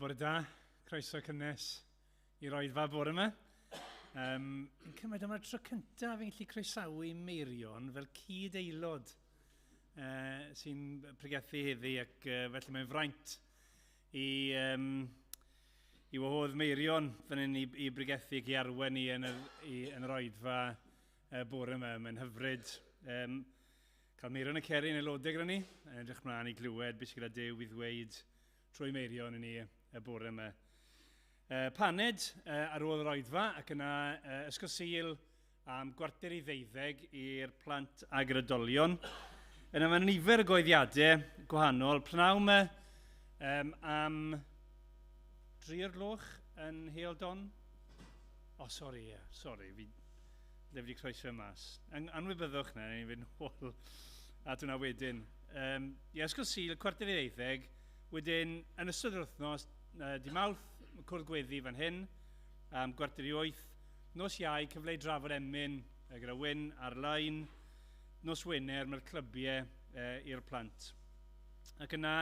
Wel, bore da, croeso cynnes i'r oedfa bore yma. Fi'n cymryd dyma'r tro cyntaf fi'n gallu croesawu Meirion fel cyd-aelod sy'n pregethu heddi, ac felly mae'n fraint i wahodd Meirion fan hyn i bregethu ac i arwain ni yn yr oedfa bore yma. Mae'n hyfryd cael Meirion a Ceri yn aelodau gyda ni, yn edrych mlaen i glywed beth sydd gyda Duw i ddweud trwy Meirion i ni y bore yma. Paned ar ôl yr oedfa, ac yna Ysgol Sul am 11:45 i'r plant ag yr oedolion. Yna mae nifer o goeddiadau gwahanol. Pnawn yma am 3 o'r gloch yn Heol Don. O, oh, sori, ie, yeah, sori, fi le wedi croeso mas. Anwybyddwch na, ni'n fynd nôl at hwnna wedyn. Ie, Ysgol Sul, 11:45. Wedyn, yn ystod yr wythnos, di Mawrth, cwrdd gweddi fan hyn, am 7:45. Nos Iau, cyfle i drafod emyn gyda Wyn ar-lein. Nos Wener, mae'r clybiau i'r plant. Ac yna,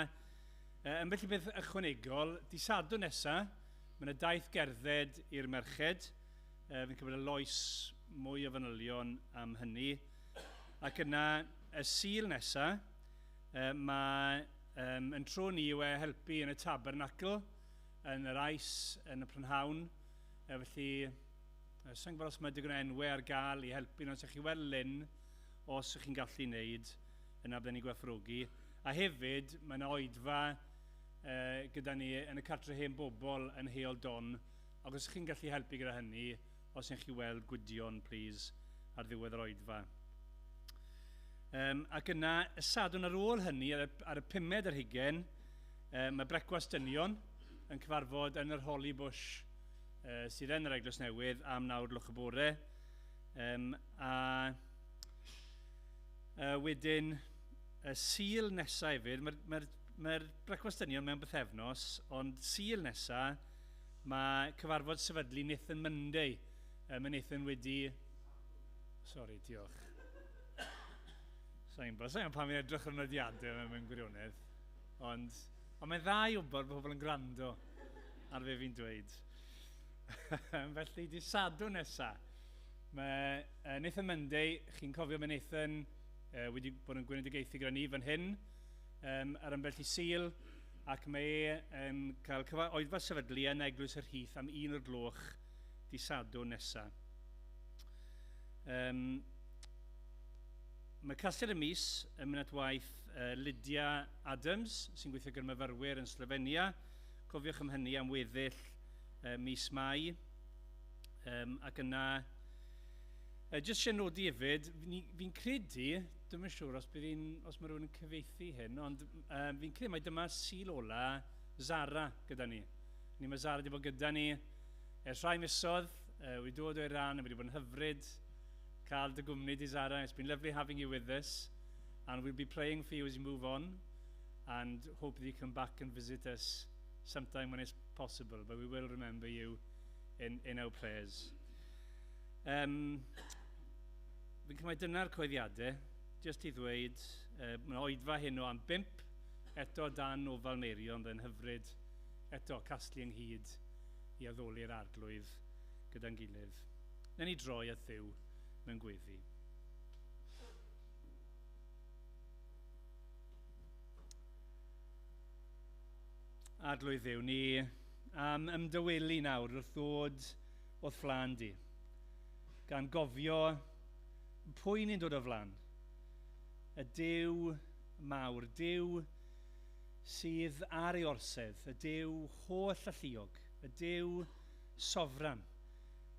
ambell i beth ychwanegol, di Sadwrn nesaf, mae yna daith gerdded i'r merched. Fi'n cymryd y loes mwy o fanylion am hynny. Ac yna, y Sul nesaf, mae yn tro ni yw e helpu yn y tabernacl, yn yr ais, yn y prynhawn. Felly, sa'n gwybod os mae digon o enwau ar gael i helpu, ond os ydych chi weld Lynn, os ydych chi'n gallu wneud, yna byddwn ni'n gwerthfawrogi. A hefyd, mae yna oedfa gyda ni yn y cartre hen bobl yn Heol Don, ac os ydych chi'n gallu helpu gyda hynny, os ydych chi weld Gwydion, please, ar ddiwedd yr oedfa. Ac yna, y Sadwrn ar ôl hynny, ar y 25, mae brecwast dynion yn cyfarfod yn yr Holly Bush sydd yn yr Eglwys Newydd am 9 o'r gloch y bore. A wedyn, y Sul nesaf hefyd, mae'r mae brecwast dynion mewn bythefnos, ond Sul nesaf mae cyfarfod sefydlu Nathan Monday. Mae Nathan wedi... Sorry, diolch. Sa'n gwybod, sa'n pam i'n edrych ar nodiadau mewn gwirionedd. Ond mae'n dda i wybod bod pobl yn gwrando ar fe fi'n dweud. Felly, di Sadwrn nesaf, mae Nathan Monday, chi'n cofio mae Nathan wedi bod yn gweinidogaethu gyda ni fan hyn ar ambell i Sul, ac mae e'n cael oedfa sefydlu yn Eglwys yr Heath am 1 o'r gloch di Sadwrn nesaf. Mae casgliad y mis yn mynd at waith Lydia Adams, sy'n gweithio gyda myfyrwyr yn Slovenia. Cofiwch am hynny am weddill mis Mai. Ac yna, jyst eisiau nodi hefyd, fi'n credu, dwi'm yn siŵr os mae rhywun yn cyfieithu hyn, ond fi'n credu mai dyma Sul ola Zara gyda ni. Ni mae Zara wedi bod gyda ni ers rhai misoedd, wedi dod o Iran, wedi bod yn hyfryd cael dy gwmni di, Zara. It's been lovely having you with us, and we'll be praying for you as you move on, and hope that you come back and visit us sometime when it's possible, but we will remember you in our prayers. Fi'n cymryd dyna'r cyhoeddiadau, jyst i ddweud, mae'n oedfa heno am 5, eto dan ofal Meirion, byddai'n hyfryd eto casglu ynghyd i addoli'r Arglwydd gyda'n gilydd. Newn ni droi at Dduw mewn gweddi. Arglwydd Dduw, ni am ymdawelu nawr wrth ddod o'th flaen di, gan gofio pwy ni'n dod o flaen. Y Duw mawr, Duw sydd ar ei orsedd, y Duw holl alluog, y Duw sofran,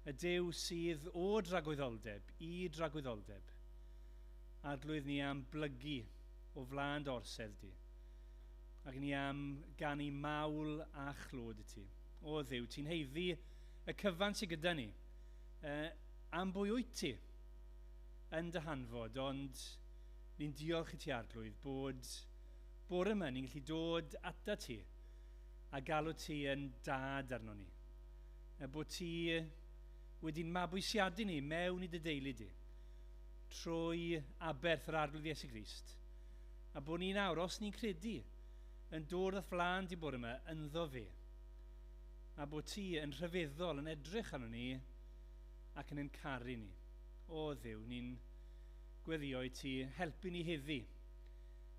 y Duw sydd o dragwyddoldeb i dragwyddoldeb. Arglwydd, ni am blygu o flaen dy orsedd di. Ac ni am ganu mawl a chlod i ti. O Dduw, ti'n haeddu y cyfan sydd gyda ni. Am bwy wyt ti yn dy hanfod, ond ni'n diolch i ti, Arglwydd, bod bore yma ni'n gallu dod ata ti a galw ti yn dad arno ni. A bod ti wedi'n mabwysiadu ni mewn i dy deulu di trwy aberth yr Arglwydd Iesu Grist. A bod ni nawr, os ni'n credu, yn dod o'th flaen di bore yma, ynddo fe. A bod ti yn rhyfeddol yn edrych arno ni ac yn ein caru ni. O Dduw, ni'n gweddio i ti helpu ni heddi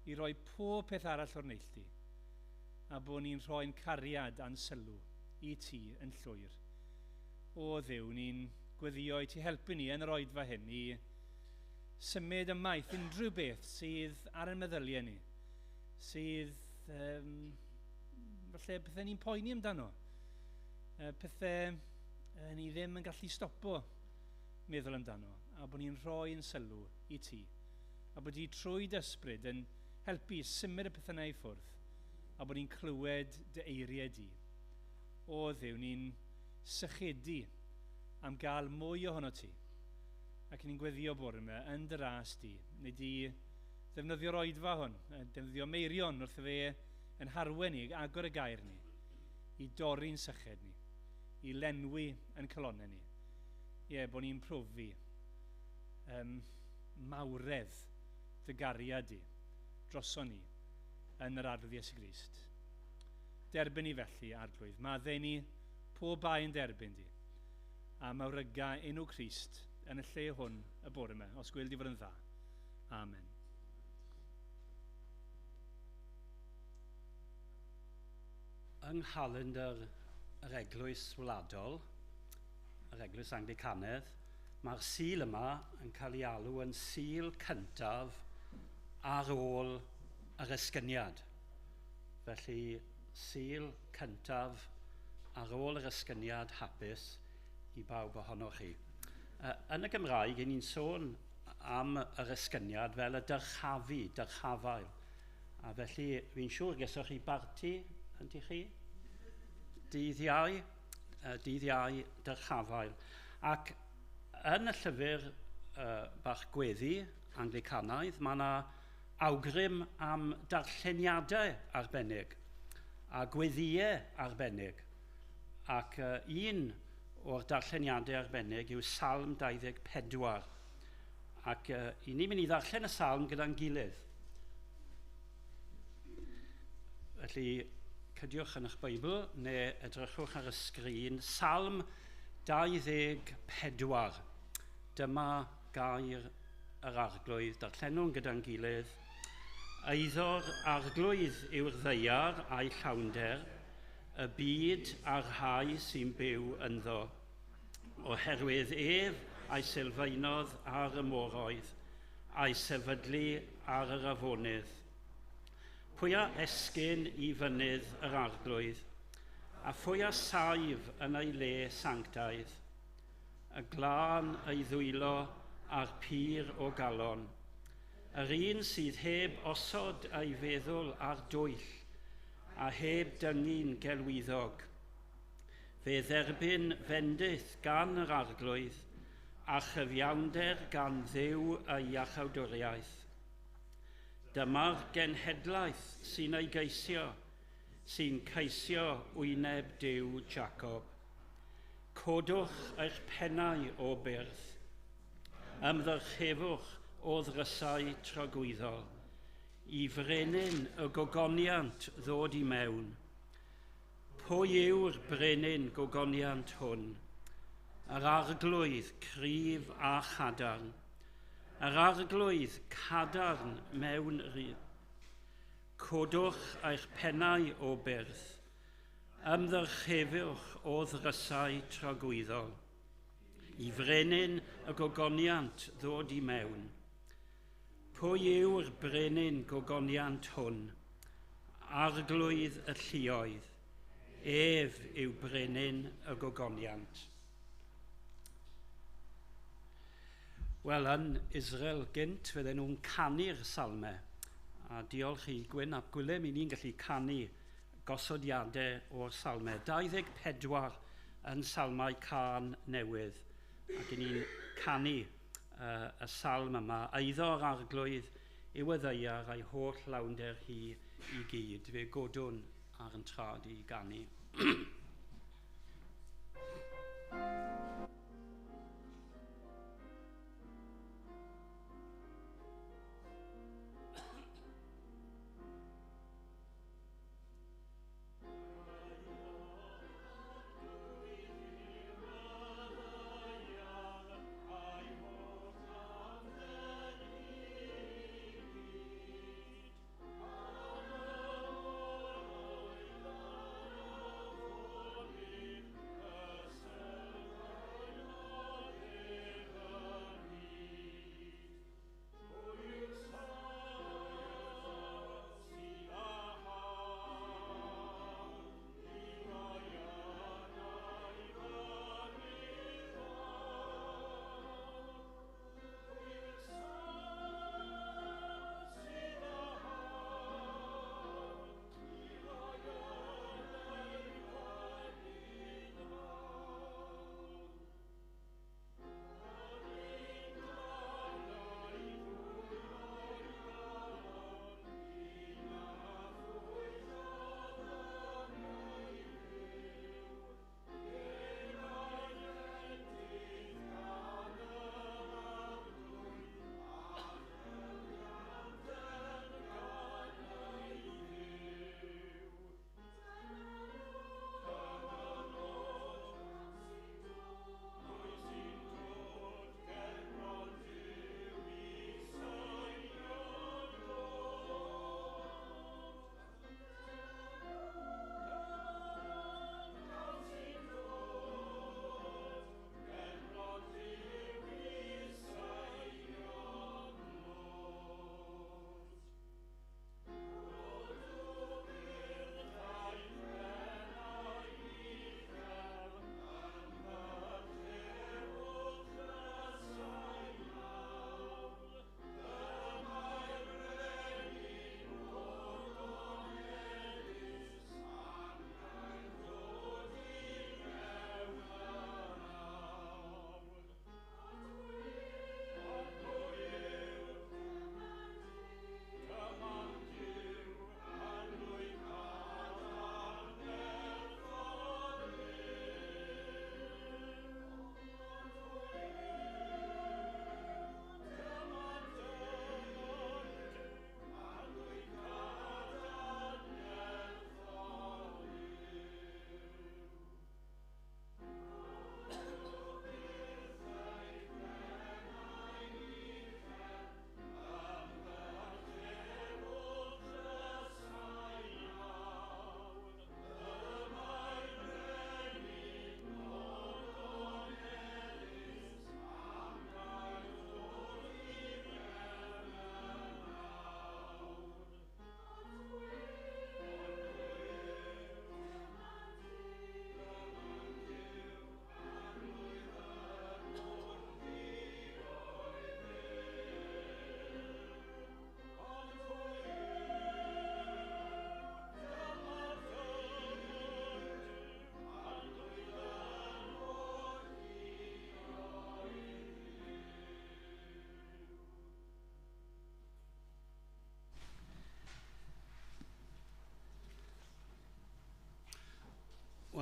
i roi pob peth arall o'r neilltu a bod ni'n rhoi'n cariad a'n sylw i ti yn llwyr. O Dduw, ni'n gweddio i ti helpu ni yn yr oedfa hyn i symud ymaith unrhyw beth sydd ar ein meddyliau ni, sydd falle pethau ni'n poeni amdano, pethau ni ddim yn gallu stopo meddwl amdano, a bod ni'n rhoi yn sylw i ti, a bod ti trwy dy ysbryd yn helpu symud y pethau yna i ffwrdd, a bod ni'n clywed dy eiriau di. O Dduw, ni'n sychedu am gael mwy ohono ti. Ac ni'n gweddio bore yma yn dy ras di. Neu di ddefnyddio'r oedfa hwn, defnyddio Meirion wrth fe yn harwen ni, agor y gair ni, i dorri'n syched ni, i lenwi yn calonnau ni. Ie, bod ni'n profi mawredd dy gariad di droson ni yn yr Arglwydd Iesu Grist. Derbyn ni felly, Arglwydd. Maddau ni pob bai yn derbyn di. A mawryga enw Crist yn y lle hwn y bore yma, os gwel di fod yn dda. Amen. Yng nghalendr yr Eglwys Wladol, yr Eglwys Anglicanaidd, mae'r Sul yma yn cael ei alw yn Sul cyntaf ar ôl yr esgyniad. Felly, Sul cyntaf ar ôl yr esgyniad hapus i bawb ohonoch chi. Yn y Gymraeg, i ni'n sôn am yr esgyniad fel y dyrchafu, dyrchafael. A felly, fi'n siŵr gesoch chi barti, yndych chi? Dydd Iau, dyrchafael. Ac yn y llyfr bach gweddi Anglicanaidd, mae yna awgrym am darlleniadau arbennig a gweddïau arbennig. Ac un o'r darlleniadau arbennig yw Salm 24. Ac i ni'n mynd i ddarllen y salm gyda'n gilydd. Felly, cydiwch yn eich Beibl neu edrychwch ar y sgrin. Salm 24. Dyma gair yr Arglwydd. Darllenwn gyda'n gilydd. Eiddo'r Arglwydd yw'r ddaear a'i llawnder, y byd a'r rhai sy'n byw ynddo. Oherwydd ef a'i sylfaenodd ar y moroedd, a'i sefydlu ar yr afonydd. Pwy a esgyn i fynydd yr Arglwydd, a phwy a saif yn ei le sanctaidd, y glân ei ddwylo a'r pur o galon, yr un sydd heb osod ei feddwl ar dwyll, a heb dyngu'n gelwyddog. Fe dderbyn fendith gan yr Arglwydd, a chyfiawnder gan Dduw ei iachawdwriaeth. Dyma'r genhedlaeth sy'n ei geisio, sy'n ceisio wyneb Duw Jacob. Codwch eich pennau o byrth, ymddyrchefwch o ddrysau tragwyddol, i frenin y gogoniant ddod i mewn. Pwy yw'r brenin gogoniant hwn? Yr Arglwydd cryf a chadarn. Yr Arglwydd cadarn mewn rhydd. Codwch eich pennau o byrth, ymddyrchefwch o ddrysau tragwyddol, i frenin y gogoniant ddod i mewn. Pwy yw'r brenin gogoniant hwn? Arglwydd y lluoedd, ef yw brenin y gogoniant. Wel, yn Israel gynt, fydden nhw'n canu'r salmau. A diolch i Gwyn ap Gwilym, i ni'n gallu canu gosodiadau o'r salmau. 24 yn salmau cân newydd. Ac i ni'n canu y salm yma. Eiddo'r Arglwydd yw y ddaear a'i holl lawnder hi i gyd. Fe godwn ar yn trad i ganu.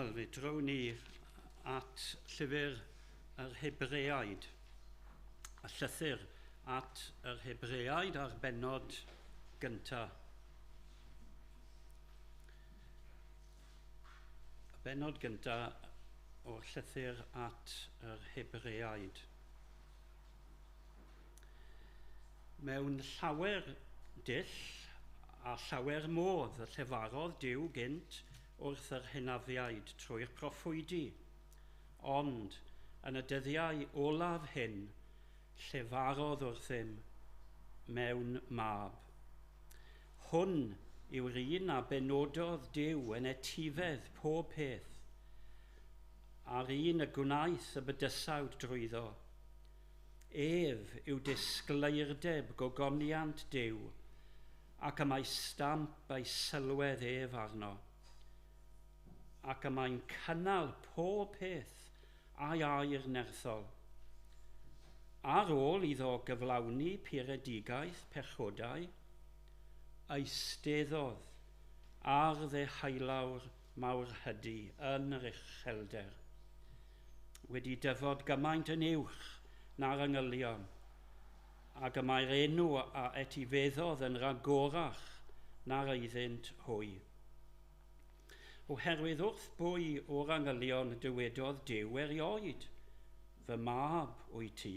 Wel, fe drown ni at llyfr yr Hebreaid, y llythyr at yr Hebreaid a'r bennod gyntaf. Y bennod gyntaf o'r llythyr at yr Hebreaid. Mewn llawer dull a llawer modd y llefarodd Duw gynt wrth yr hynafiaid trwy'r proffwydi, ond yn y dyddiau olaf hyn llefarodd wrthym mewn mab. Hwn yw'r un a benododd Duw yn etifedd pob peth, a'r un y gwnaeth y bydysawd drwyddo. Ef yw disgleirdeb gogoniant Duw, ac y mae stamp ei sylwedd ef arno, ac y mae'n cynnal pob peth a'i air nerthol. Ar ôl iddo gyflawni puredigaeth pechodau, eisteddodd ar ddehaelawr mawrhydi yn yr uchelder, wedi dyfod gymaint yn uwch na'r angylion, ac y mae'r enw a etifeddodd yn ragorach na'r eiddynt hwy. Oherwydd wrth bwy o'r angylion dywedodd Duw erioed, fy mab wyt ti,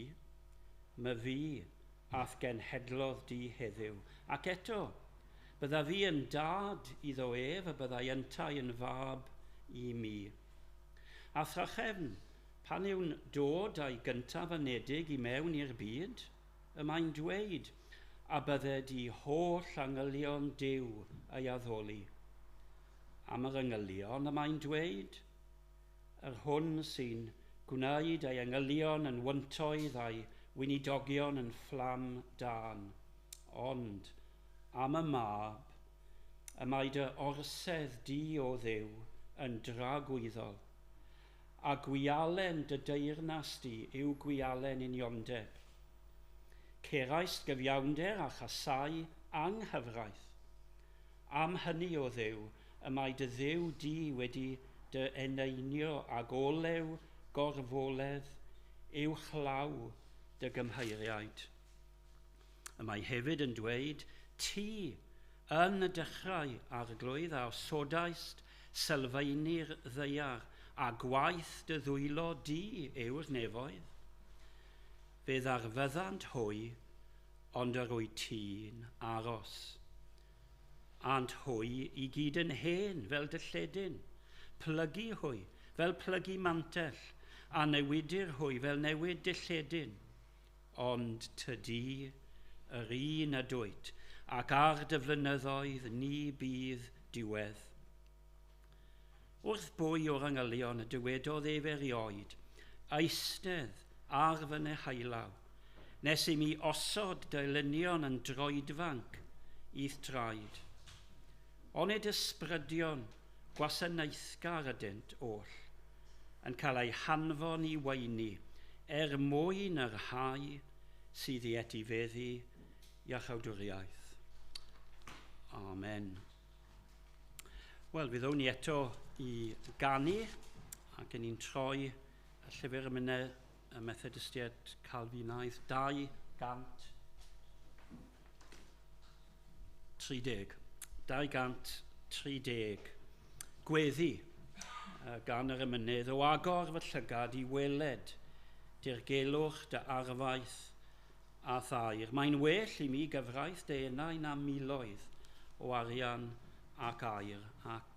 my fi a'th genhedlodd di heddiw. Ac eto, bydda fi yn dad iddo ef a byddai yntau yn fab i mi. A thrachefn, pan yw'n dod a'i gyntaf anedig i mewn i'r byd, y mae'n dweud, a bydded i holl angylion Duw ei addoli. Am yr angylion y mae'n dweud, yr hwn sy'n gwneud ei angylion yn wyntoedd a'i weinidogion yn fflam dân. Ond am y mab, y mae dy orsedd di o Dduw yn dragwyddol, a gwialen dy deyrnas di yw gwialen uniondeb. Ceraist gyfiawnder a chasau anghyfraith. Am hynny o Dduw, y mae dy Dduw di wedi dy eneinio ag olew gorfoledd uwchlaw dy gymheiriaid. Y mae hefyd yn dweud, ti yn y dechrau arglwydd a osodaist sylfaeni'r ddaear a gwaith dy ddwylo di yw'r nefoedd. Fe ddarfyddant hwy, ond yr wyt ti'n aros. Ant hwy i gyd yn hen fel dilledyn, plygu hwy fel plygu mantell, a newidir hwy fel newid dilledyn. Ond tydi yr un ydwyt, ac ar dy flynyddoedd ni bydd diwedd. Wrth bwy o'r angylion y dywedodd ef erioed, eistedd ar fy nehailaw, nes i mi osod dy elynion yn droedfanc i'th traed. Onid ysbrydion gwasanaethgar ydynt oll, yn cael eu hanfon i weini er mwyn yr rhai sydd i etifeddu iachawdwriaeth. Amen. Wel, fe ddown ni eto i ganu, ac yn ni'n troi y llyfr emynau y Methodistiaid Calfinaidd 230. 230. Gweddi gan yr emynydd, o agor fy llygad i weled dirgelwch dy arfaeth a thair. Mae'n well i mi gyfraith dy enau na miloedd o arian ac aur ac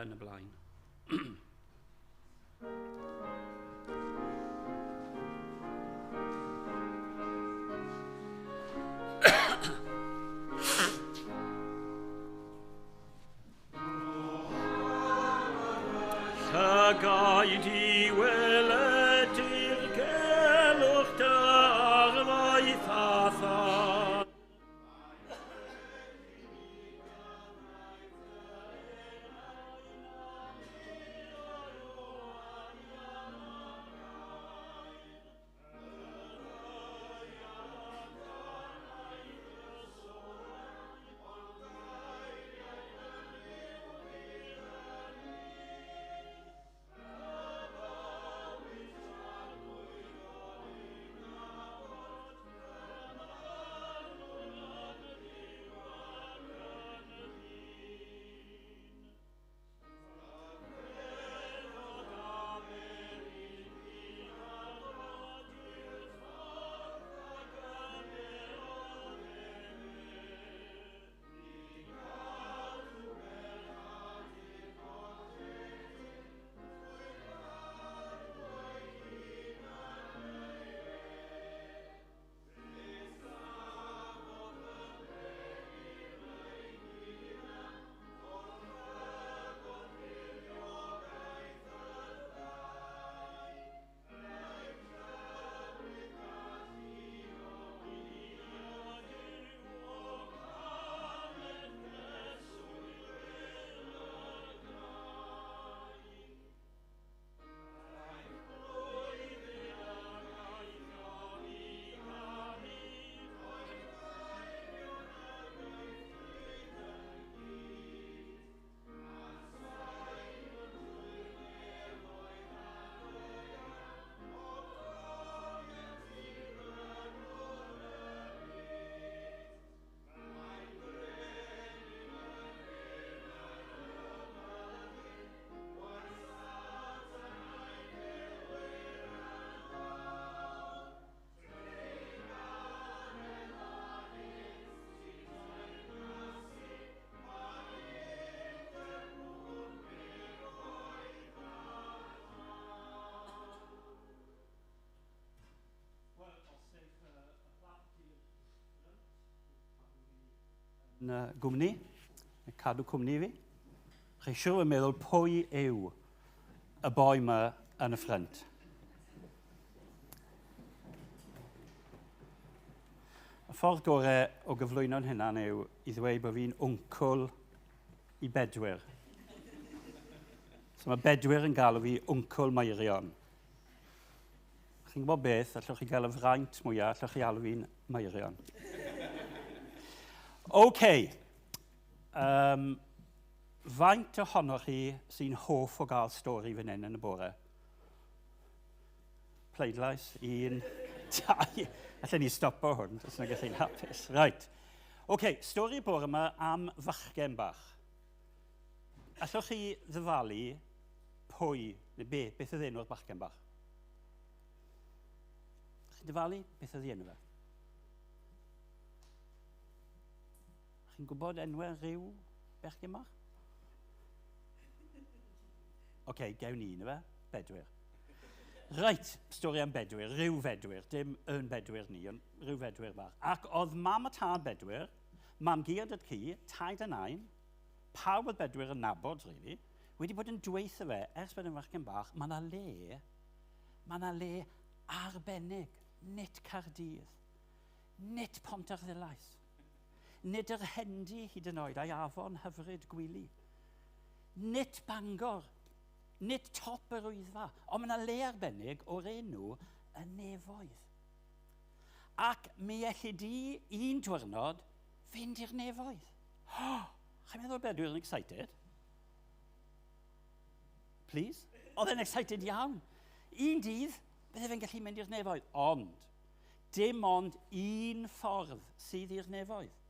yn y blaen. Llygaid i weled dirgelwch dy arfaeth a thair. gwmni, cadw cwmni i fi. Chi siŵr yn meddwl pwy yw y boi yma yn y ffrynt. Y ffordd gorau o gyflwyno'n hynna'n yw i ddweud bod fi'n wncwl i Bedwyr. So mae Bedwyr yn galw fi Wncwl Meirion. Chi'n gwybod beth, allwch chi gael y fraint mwyaf, allwch chi alw fi'n Meirion. OK. Faint ohonoch chi sy'n hoff o gael stori fan hyn yn y bore? Pleidlais, 1, 2. Allen ni stopo hwn, os nag ydych chi'n hapus. Right. OK, stori y bore yma am fachgen bach. Allwch chi ddyfalu pwy, neu be, beth oedd enw'r bachgen bach? Chi'n dyfalu beth oedd enw fe? Chi'n gwybod enwau rhyw bechgyn bach? OK, gewn ni un fe, Bedwyr. Reit, stori am Bedwyr, rhyw Fedwyr, dim yn Bedwyr ni, ond rhyw Fedwyr bach. Ac oedd mam a tad Bedwyr, mam gi a dad ci, taid a nain, pawb oedd Bedwyr yn nabod, really, wedi bod yn dweutho fe, ers bod yn fachgen bach, mae yna le, mae yna le arbennig, nid Caerdydd, nid Pontarddulais, nid yr Hendy hyd yn oed, a'i afon hyfryd Gwili, nid Bangor, nid top yr Wyddfa, ond mae yna le arbennig o'r enw y nefoedd. Ac mi elli di un diwrnod fynd i'r nefoedd. Oh, chi'n meddwl beth dwi'n excited? Please? Oedd e'n excited iawn. Un dydd, bydde fe'n gallu mynd i'r nefoedd. Ond, dim ond un ffordd sydd i'r nefoedd.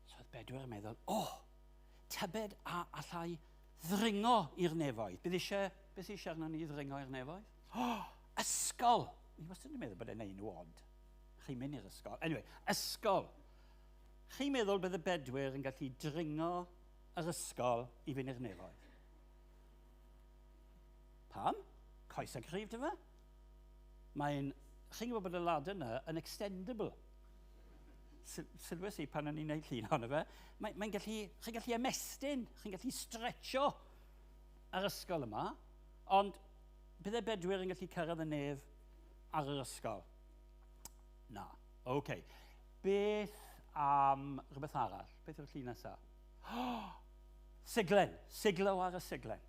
So oedd Bedwyr yn meddwl, oh, tybed a allai ddringo i'r nefoedd. Bydd eisiau, beth sydd eisiau arno ni ddringo i'r nefoedd? Oh, ysgol! Ni wastad yn meddwl bod e'n enw od. Chi'n mynd i'r ysgol. Anyway, ysgol. Chi'n meddwl bydd y Bedwyr yn gallu dringo yr ysgol i fynd i'r nefoedd? Pam? Coesau cryf dy fe? Mae'n... Chi'n gwybod bod y ladder yna yn extendable. Sylwes i pan o'n i'n gwneud llun ohono fe. Mae'n mae gallu, chi'n gallu ymestyn, chi'n gallu stretcho ar ysgol yma, ond bydde Bedwyr yn gallu cyrraedd y nef ar yr ysgol? Na. Oce. Okay. Beth am rhywbeth arall? Beth yw'r llun nesaf? Oh, siglen. Siglo ar y siglen.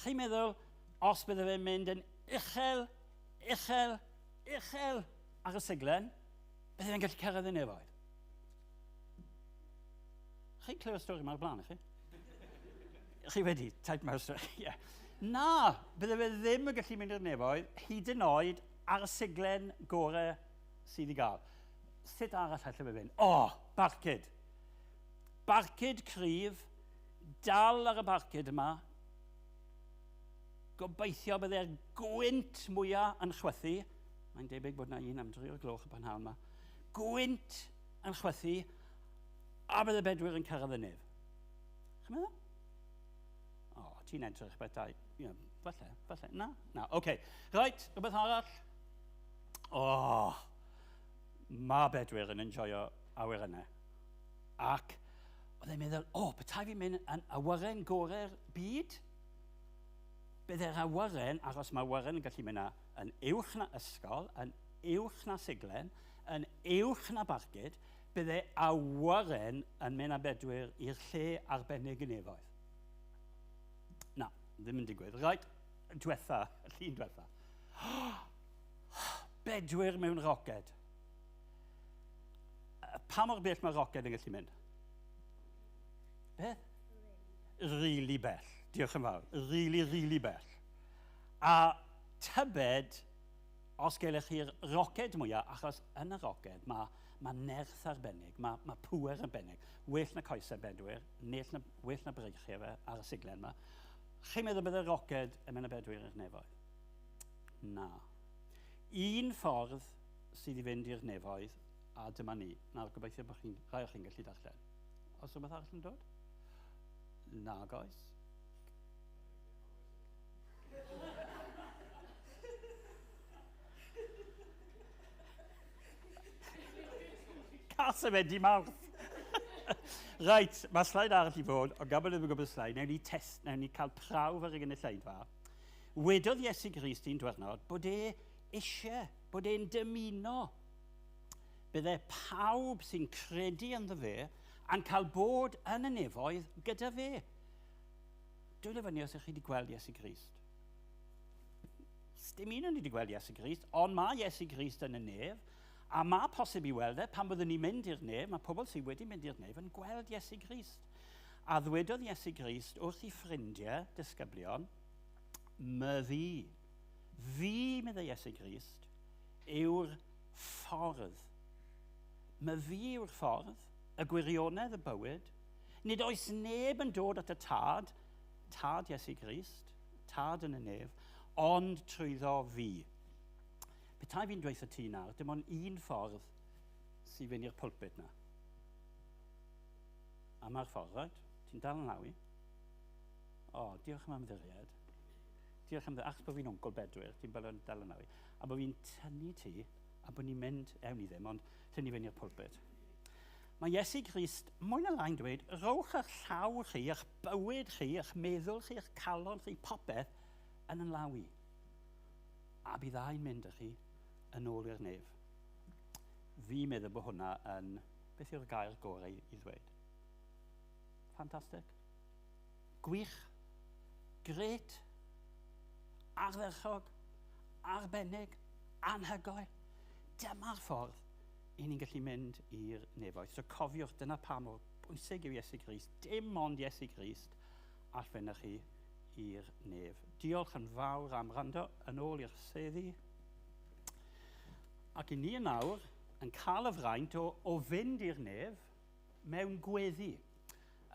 Chi'n meddwl, os bydde fe'n mynd yn uchel, uchel, uchel ar y siglen, bydde fe'n gallu cyrraedd y nefoedd? Chi'n clywed stori yma o'r blaen, chi? Chi wedi, type mewn stori, ie. Yeah. Na, bydde fe ddim yn gallu mynd i'r nefoedd, hyd yn oed ar y siglen gorau sydd i gael. Sut arall allai fe fynd? O, oh, barcud. Barcud cryf, dal ar y barcud yma. Gobeithio bydde'r gwynt mwyaf yn chwythu. Mae'n debyg bod yna un am 3 o'r gloch y prynhawn yma. Gwynt yn chwythu, a bydde Bedwyr yn cyrraedd y nef. Chi'n meddwl? O, oh, ti'n edrych bethau. You know, falle, falle. Na, na, oce. Okay. Right, rhywbeth arall? O, oh, mae Bedwyr yn enjoyo awyrennau. Ac oedd e'n meddwl, o, oh, petai fi'n mynd yn awyren gorau'r byd, bydde'r awyren, achos mae awyren yn gallu mynd yn uwch na ysgol, yn uwch na siglen, yn uwch na barcud, bydde awyren yn mynd â Bedwyr i'r lle arbennig yn nefoedd. Na, ddim yn digwydd. Right, diwetha, llun diwetha. Bedwyr mewn roced. Pa mor bell mae roced yn gallu mynd? Beth? Really bell. Diolch yn fawr. Really, really bell. A tybed, os gelech chi'r roced mwyaf, achos yn y roced mae, mae nerth arbennig, mae, mae pŵer arbennig. Well na coesau Bedwyr, nell na, well na breichiau fe ar y siglen yma. Chi'n meddwl bydd y roced yn mynd â Bedwyr i'r nefoedd? Na. Un ffordd sydd i fynd i'r nefoedd, a dyma ni. Nawr, gobeithio bod chi'n, rhai o'ch chi'n gallu darllen. Oes rhywbeth arall yn dod? Nag oes. Cas y wedi mawrth. Reit, mae sleid arall i fod, ond gan bod ddim yn gwybod sleid, newn ni test, newn ni cael prawf ar y gynulleidfa. Wedodd Iesu Grist un diwrnod bod e eisiau, bod e'n dymuno. Bydde pawb sy'n credu ynddo fe yn cael bod yn y nefoedd gyda fe. Dwylo fyny os ydych chi wedi gweld Iesu Grist. Dim un o'n ni wedi gweld Iesu Grist, ond mae Iesu Grist yn y nef, a mae posib i weld e pan byddwn ni'n mynd i'r nef, mae pobl sydd wedi mynd i'r nef yn gweld Iesu Grist. A ddwedodd Iesu Grist wrth ei ffrindiau, disgyblion, my fi, fi, meddai Iesu Grist, yw'r ffordd. My fi yw'r ffordd, y gwirionedd y bywyd. Nid oes neb yn dod at y tad, tad Iesu Grist, tad yn y nef, ond trwyddo fi. Petai fi'n dweud ti nawr, dim ond un ffordd sy'n fynd i'r pulpit na. A mae'r ffordd, right? Ti'n dal yn law i? O, diolch am ymddiried. Diolch am achos bod fi'n oncl Bedwyr, ti'n dal yn law i. A bod fi'n tynnu ti, a bod ni'n mynd, ewn ni ddim, ond tynnu fynd i'r pulpit. Mae Iesu Grist mwy na lai'n dweud, rowch eich llaw chi, eich bywyd chi, eich meddwl chi, eich calon chi, popeth, yn yn law i. A bydd ai'n mynd â chi yn ôl i'r nef. Fi'n meddwl bod hwnna yn, beth yw'r gair gorau i ddweud? Ffantastig. Gwych. Gret. Ardderchog. Arbennig. Anhygoel. Dyma'r ffordd i ni'n gallu mynd i'r nefoedd. So cofiwch, dyna pa mor bwysig yw Iesu Grist. Dim ond Iesu Grist all fynd â chi i'r nef. Diolch yn fawr am rando yn ôl i'r seddi. Ac i ni yn awr yn cael y fraint o fynd i'r nef mewn gweddi.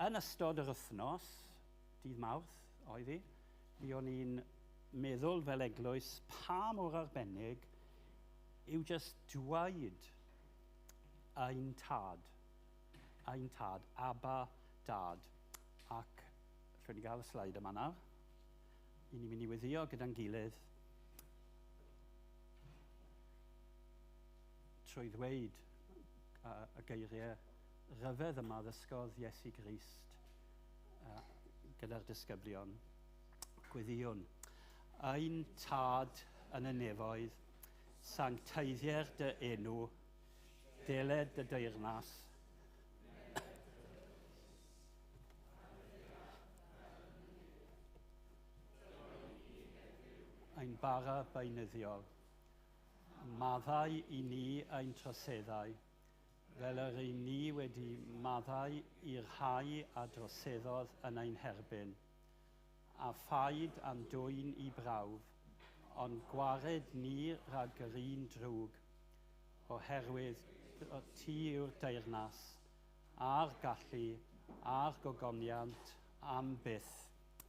Yn ystod yr wythnos, dydd Mawrth oedd hi, mi o'n i'n meddwl fel eglwys pa mor arbennig yw jyst dweud ein tad, Abba Dad. Ac allwn ni gael y sleid yma nawr. I ni'n mynd i weddio gyda'n gilydd trwy ddweud y geiriau rhyfedd yma ddysgodd Iesu Grist gyda'r disgyblion. Gweddïwn. Ein tad yn y nefoedd, sancteiddier dy enw, deled dy deyrnas, ein bara beunyddiol. Maddau i ni ein troseddau, fel yr un ni wedi maddau i'r rhai a droseddodd yn ein herbyn, a phaid a'n dwyn i brawf, ond gwared ni rhag yr un drwg, oherwydd ti yw'r deyrnas, a'r gallu, a'r gogoniant, am byth.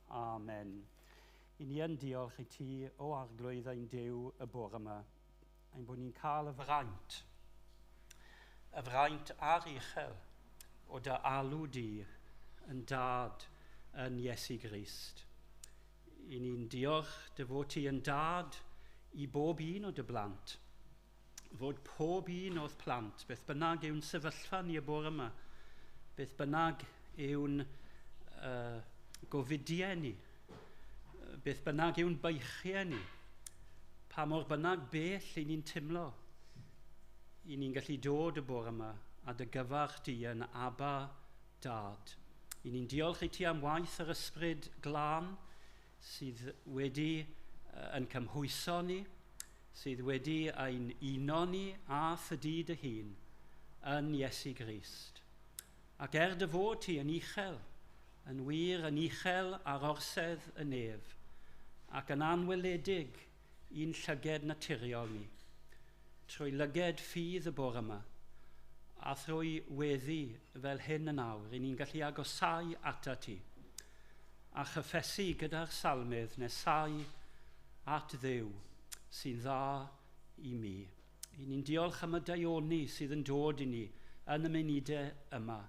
Amen. I ni yn diolch i ti, o Arglwydd ein Duw, y bore yma, ein bod ni'n cael y fraint a'r uchel o dy alw di yn dad yn Iesu Grist. I ni'n diolch dy fod ti yn dad i bob un o dy blant, fod pob un o'r plant, beth bynnag yw'n sefyllfa ni y bore yma, beth bynnag yw'n gofidiau ni, beth bynnag yw'n beichiau ni, pa mor bynnag bell i ni'n teimlo, i ni'n gallu dod y bore yma a dy gyfarch di yn Abba Dad. I ni'n diolch i ti am waith yr Ysbryd Glân sydd wedi yn cymhwyso ni, sydd wedi ein uno ni a thydi dy hun yn Iesu Grist. Ac er dy fod ti yn uchel, yn wir yn uchel ar orsedd y nef, ac yn anweledig i'n llyged naturiol ni, trwy lyged ffydd y bore yma, a thrwy weddi fel hyn yn awr, i ni'n gallu agosau ata ti, a chyffesu gyda'r salmydd nesau at Dduw sy'n dda i mi. I ni'n diolch am y daioni sydd yn dod i ni yn y munudau yma,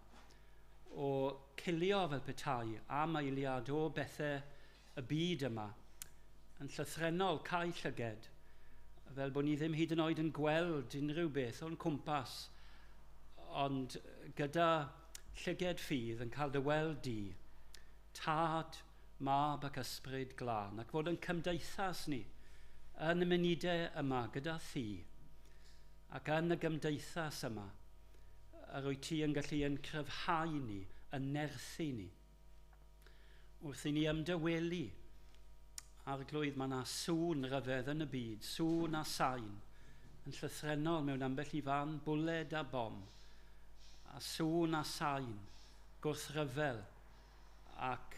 o cilio fel petai am eiliad o bethau y byd yma, yn llythrennol cau llyged, fel bod ni ddim hyd yn oed yn gweld unrhyw beth o'n cwmpas, ond gyda llyged ffydd yn cael dy weld di, Tad, Mab ac Ysbryd Glân, ac fod yn cymdeithas ni yn y munudau yma gyda thi, ac yn y gymdeithas yma, yr wyt ti yn gallu yn cryfhau ni, yn nerthu ni. Wrth i ni ymdawelu, Arglwydd, mae yna sŵn ryfedd yn y byd, sŵn a sain, yn llythrennol mewn ambell i fan, bwled a bom, a sŵn a sain, gwrthryfel, ac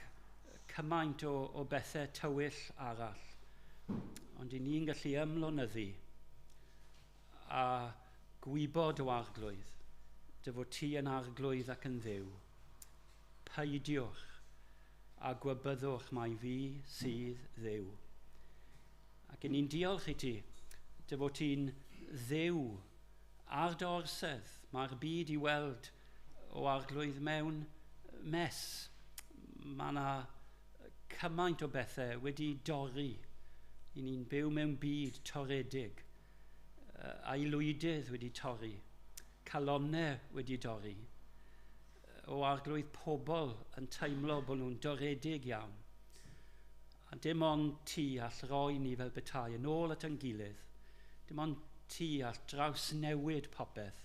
cymaint o bethau tywyll arall. Ond i ni'n gallu ymlonyddu a gwybod o Arglwydd, dy fod ti yn Arglwydd ac yn Dduw. Peidiwch a gwybyddwch mai fi sydd Dduw. Ac i ni'n diolch i ti, dy fod ti'n Dduw ar dy orsedd. Mae'r byd i weld o Arglwydd mewn mes. Mae yna cymaint o bethau wedi dorri. I ni'n byw mewn byd toredig. Aelwydydd wedi torri. Calonnau wedi dorri. O Arglwydd, pobl yn teimlo bod nhw'n doredig iawn. A dim ond ti all roi ni fel betai yn ôl at ein gilydd. Dim ond ti all drawsnewid popeth,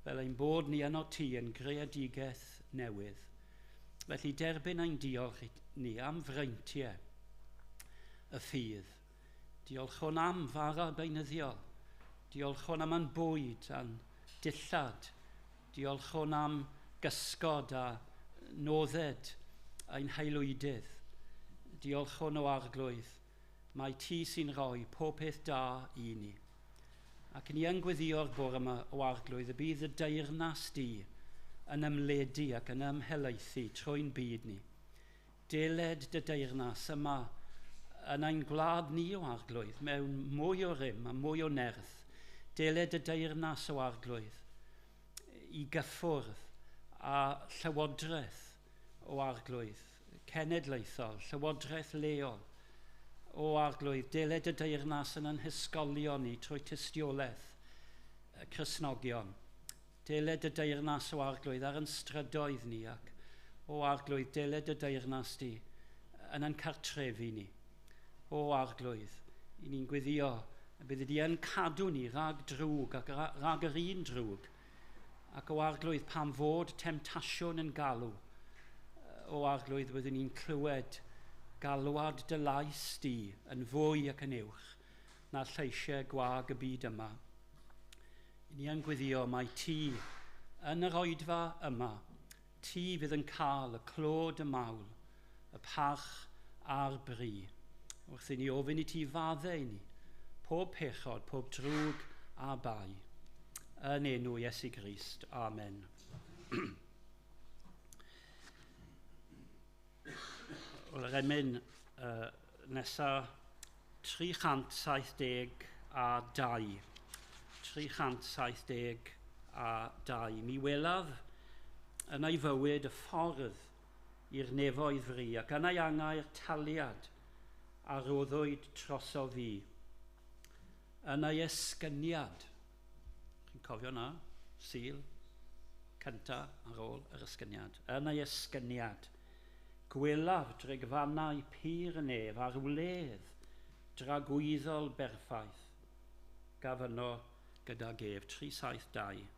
fel ein bod ni yno ti yn greadigaeth newydd. Felly derbyn ein diolch i ni am freintiau y ffydd. Diolchwn am fara beunyddiol. Diolchwn am ein bwyd a'n dillad. Diolchwn am gysgod a nodded ein haelwydydd. Diolchwn o Arglwydd, mai ti sy'n rhoi pob peth da i ni. Ac ni yn gweddïo'r bore yma o Arglwydd y bydd y deyrnas di yn ymledu ac yn ymhelaethu trwy'n byd ni. Deled dy deyrnas yma yn ein gwlad ni o Arglwydd mewn mwy o rym a mwy o nerth. Deled dy deyrnas o Arglwydd i gyffwrdd a llywodraeth o Arglwydd, cenedlaethol, llywodraeth leol o Arglwydd. Deled y deyrnas yn ein hysgolion ni trwy tystiolaeth y Cristnogion. Deled y deyrnas o Arglwydd ar ein strydoedd ni ac o Arglwydd, deled y deyrnas di yn ein cartrefi ni. O Arglwydd, i ni'n gweddio y byddi di yn cadw ni rhag drwg ac rhag yr un drwg. Ac o Arglwydd, pam fod temtasiwn yn galw, o Arglwydd, byddwn ni'n clywed galwad dy lais di yn fwy ac yn uwch na lleisiau gwag y byd yma. I ni yn gweddio mai ti yn yr oedfa yma, ti fydd yn cael y clod y mawl, y parch a'r bri. Wrth i ni ofyn i ti faddau i ni, pob pechod, pob drwg a bai. Yn enw Iesu Grist. Amen. Wel, yr emyn nesa 372. 372. Mi welaf yn ei fywyd y ffordd i'r nefoedd fri ac yn ei angau'r taliad a roddwyd troso fi. Yn ei esgyniad. Chi'n cofio na? Sul cynta ar ôl yr esgyniad. Yn ei esgyniad. Gwelaf dregfannau pur y nef a'r wledd dragwyddol berffaith. Gaf yno gydag ef. 372.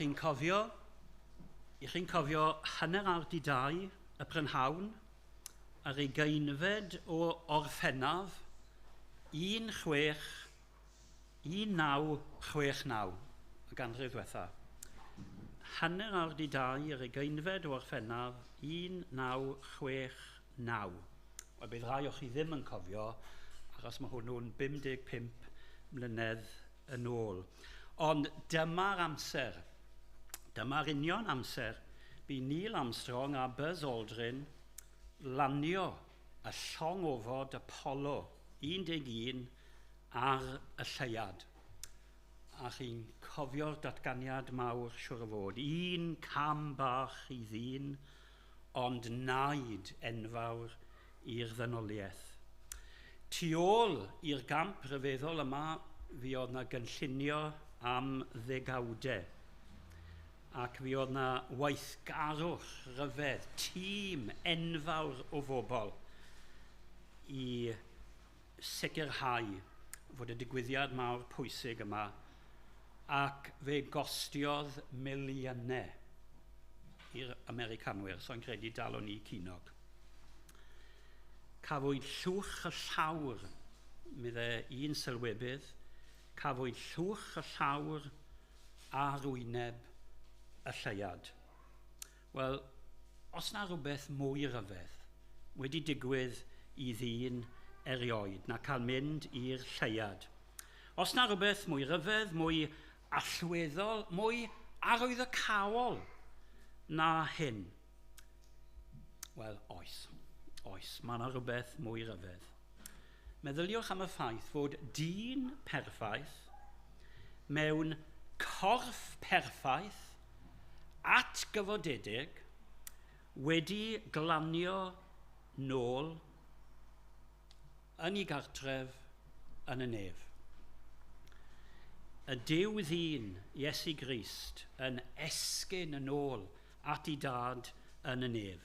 chi'n cofio? I chi'n cofio 2:30 y prynhawn ar 20fed o Orffennaf 161969, y ganrif diwetha. 2:30 ar 20fed o Orffennaf 1969. Wel, bydd rhai o chi ddim yn cofio, achos mae hwnnw'n 55 mlynedd yn ôl. Ond dyma'r amser, dyma'r union amser, bu Neil Armstrong a Buzz Aldrin lanio y llong ofod Apollo 11 ar y lleuad. A chi'n cofio'r datganiad mawr siwr o fod. Un cam bach i ddyn, ond naid enfawr i'r ddynoliaeth. Tu ôl i'r gamp ryfeddol yma, fi oedd na gynllunio am ddegawdau. Ac fi oedd na weithgarwch ryfedd, tîm enfawr o bobl i sicrhau fod y digwyddiad mawr pwysig yma, ac fe gostiodd miliynau i'r Americanwyr, so'n credu dal o'n i cinog. Cafwyd llwch y llawr, meddai un sylwebydd, cafwyd llwch y llawr ar wyneb y lleuad. Wel, os na rhywbeth mwy ryfedd wedi digwydd i ddyn erioed na cael mynd i'r lleuad. Os na rhywbeth mwy ryfedd, mwy allweddol, mwy arwyddocaol na hyn. Wel, oes, oes, mae yna rhywbeth mwy ryfedd. Meddyliwch am y ffaith fod dyn perffaith mewn corff perffaith atgyfodedig wedi glanio nôl yn ei gartref yn y nef. Y Duw ddyn, Iesu Grist, yn esgyn yn ôl at ei dad yn y nef.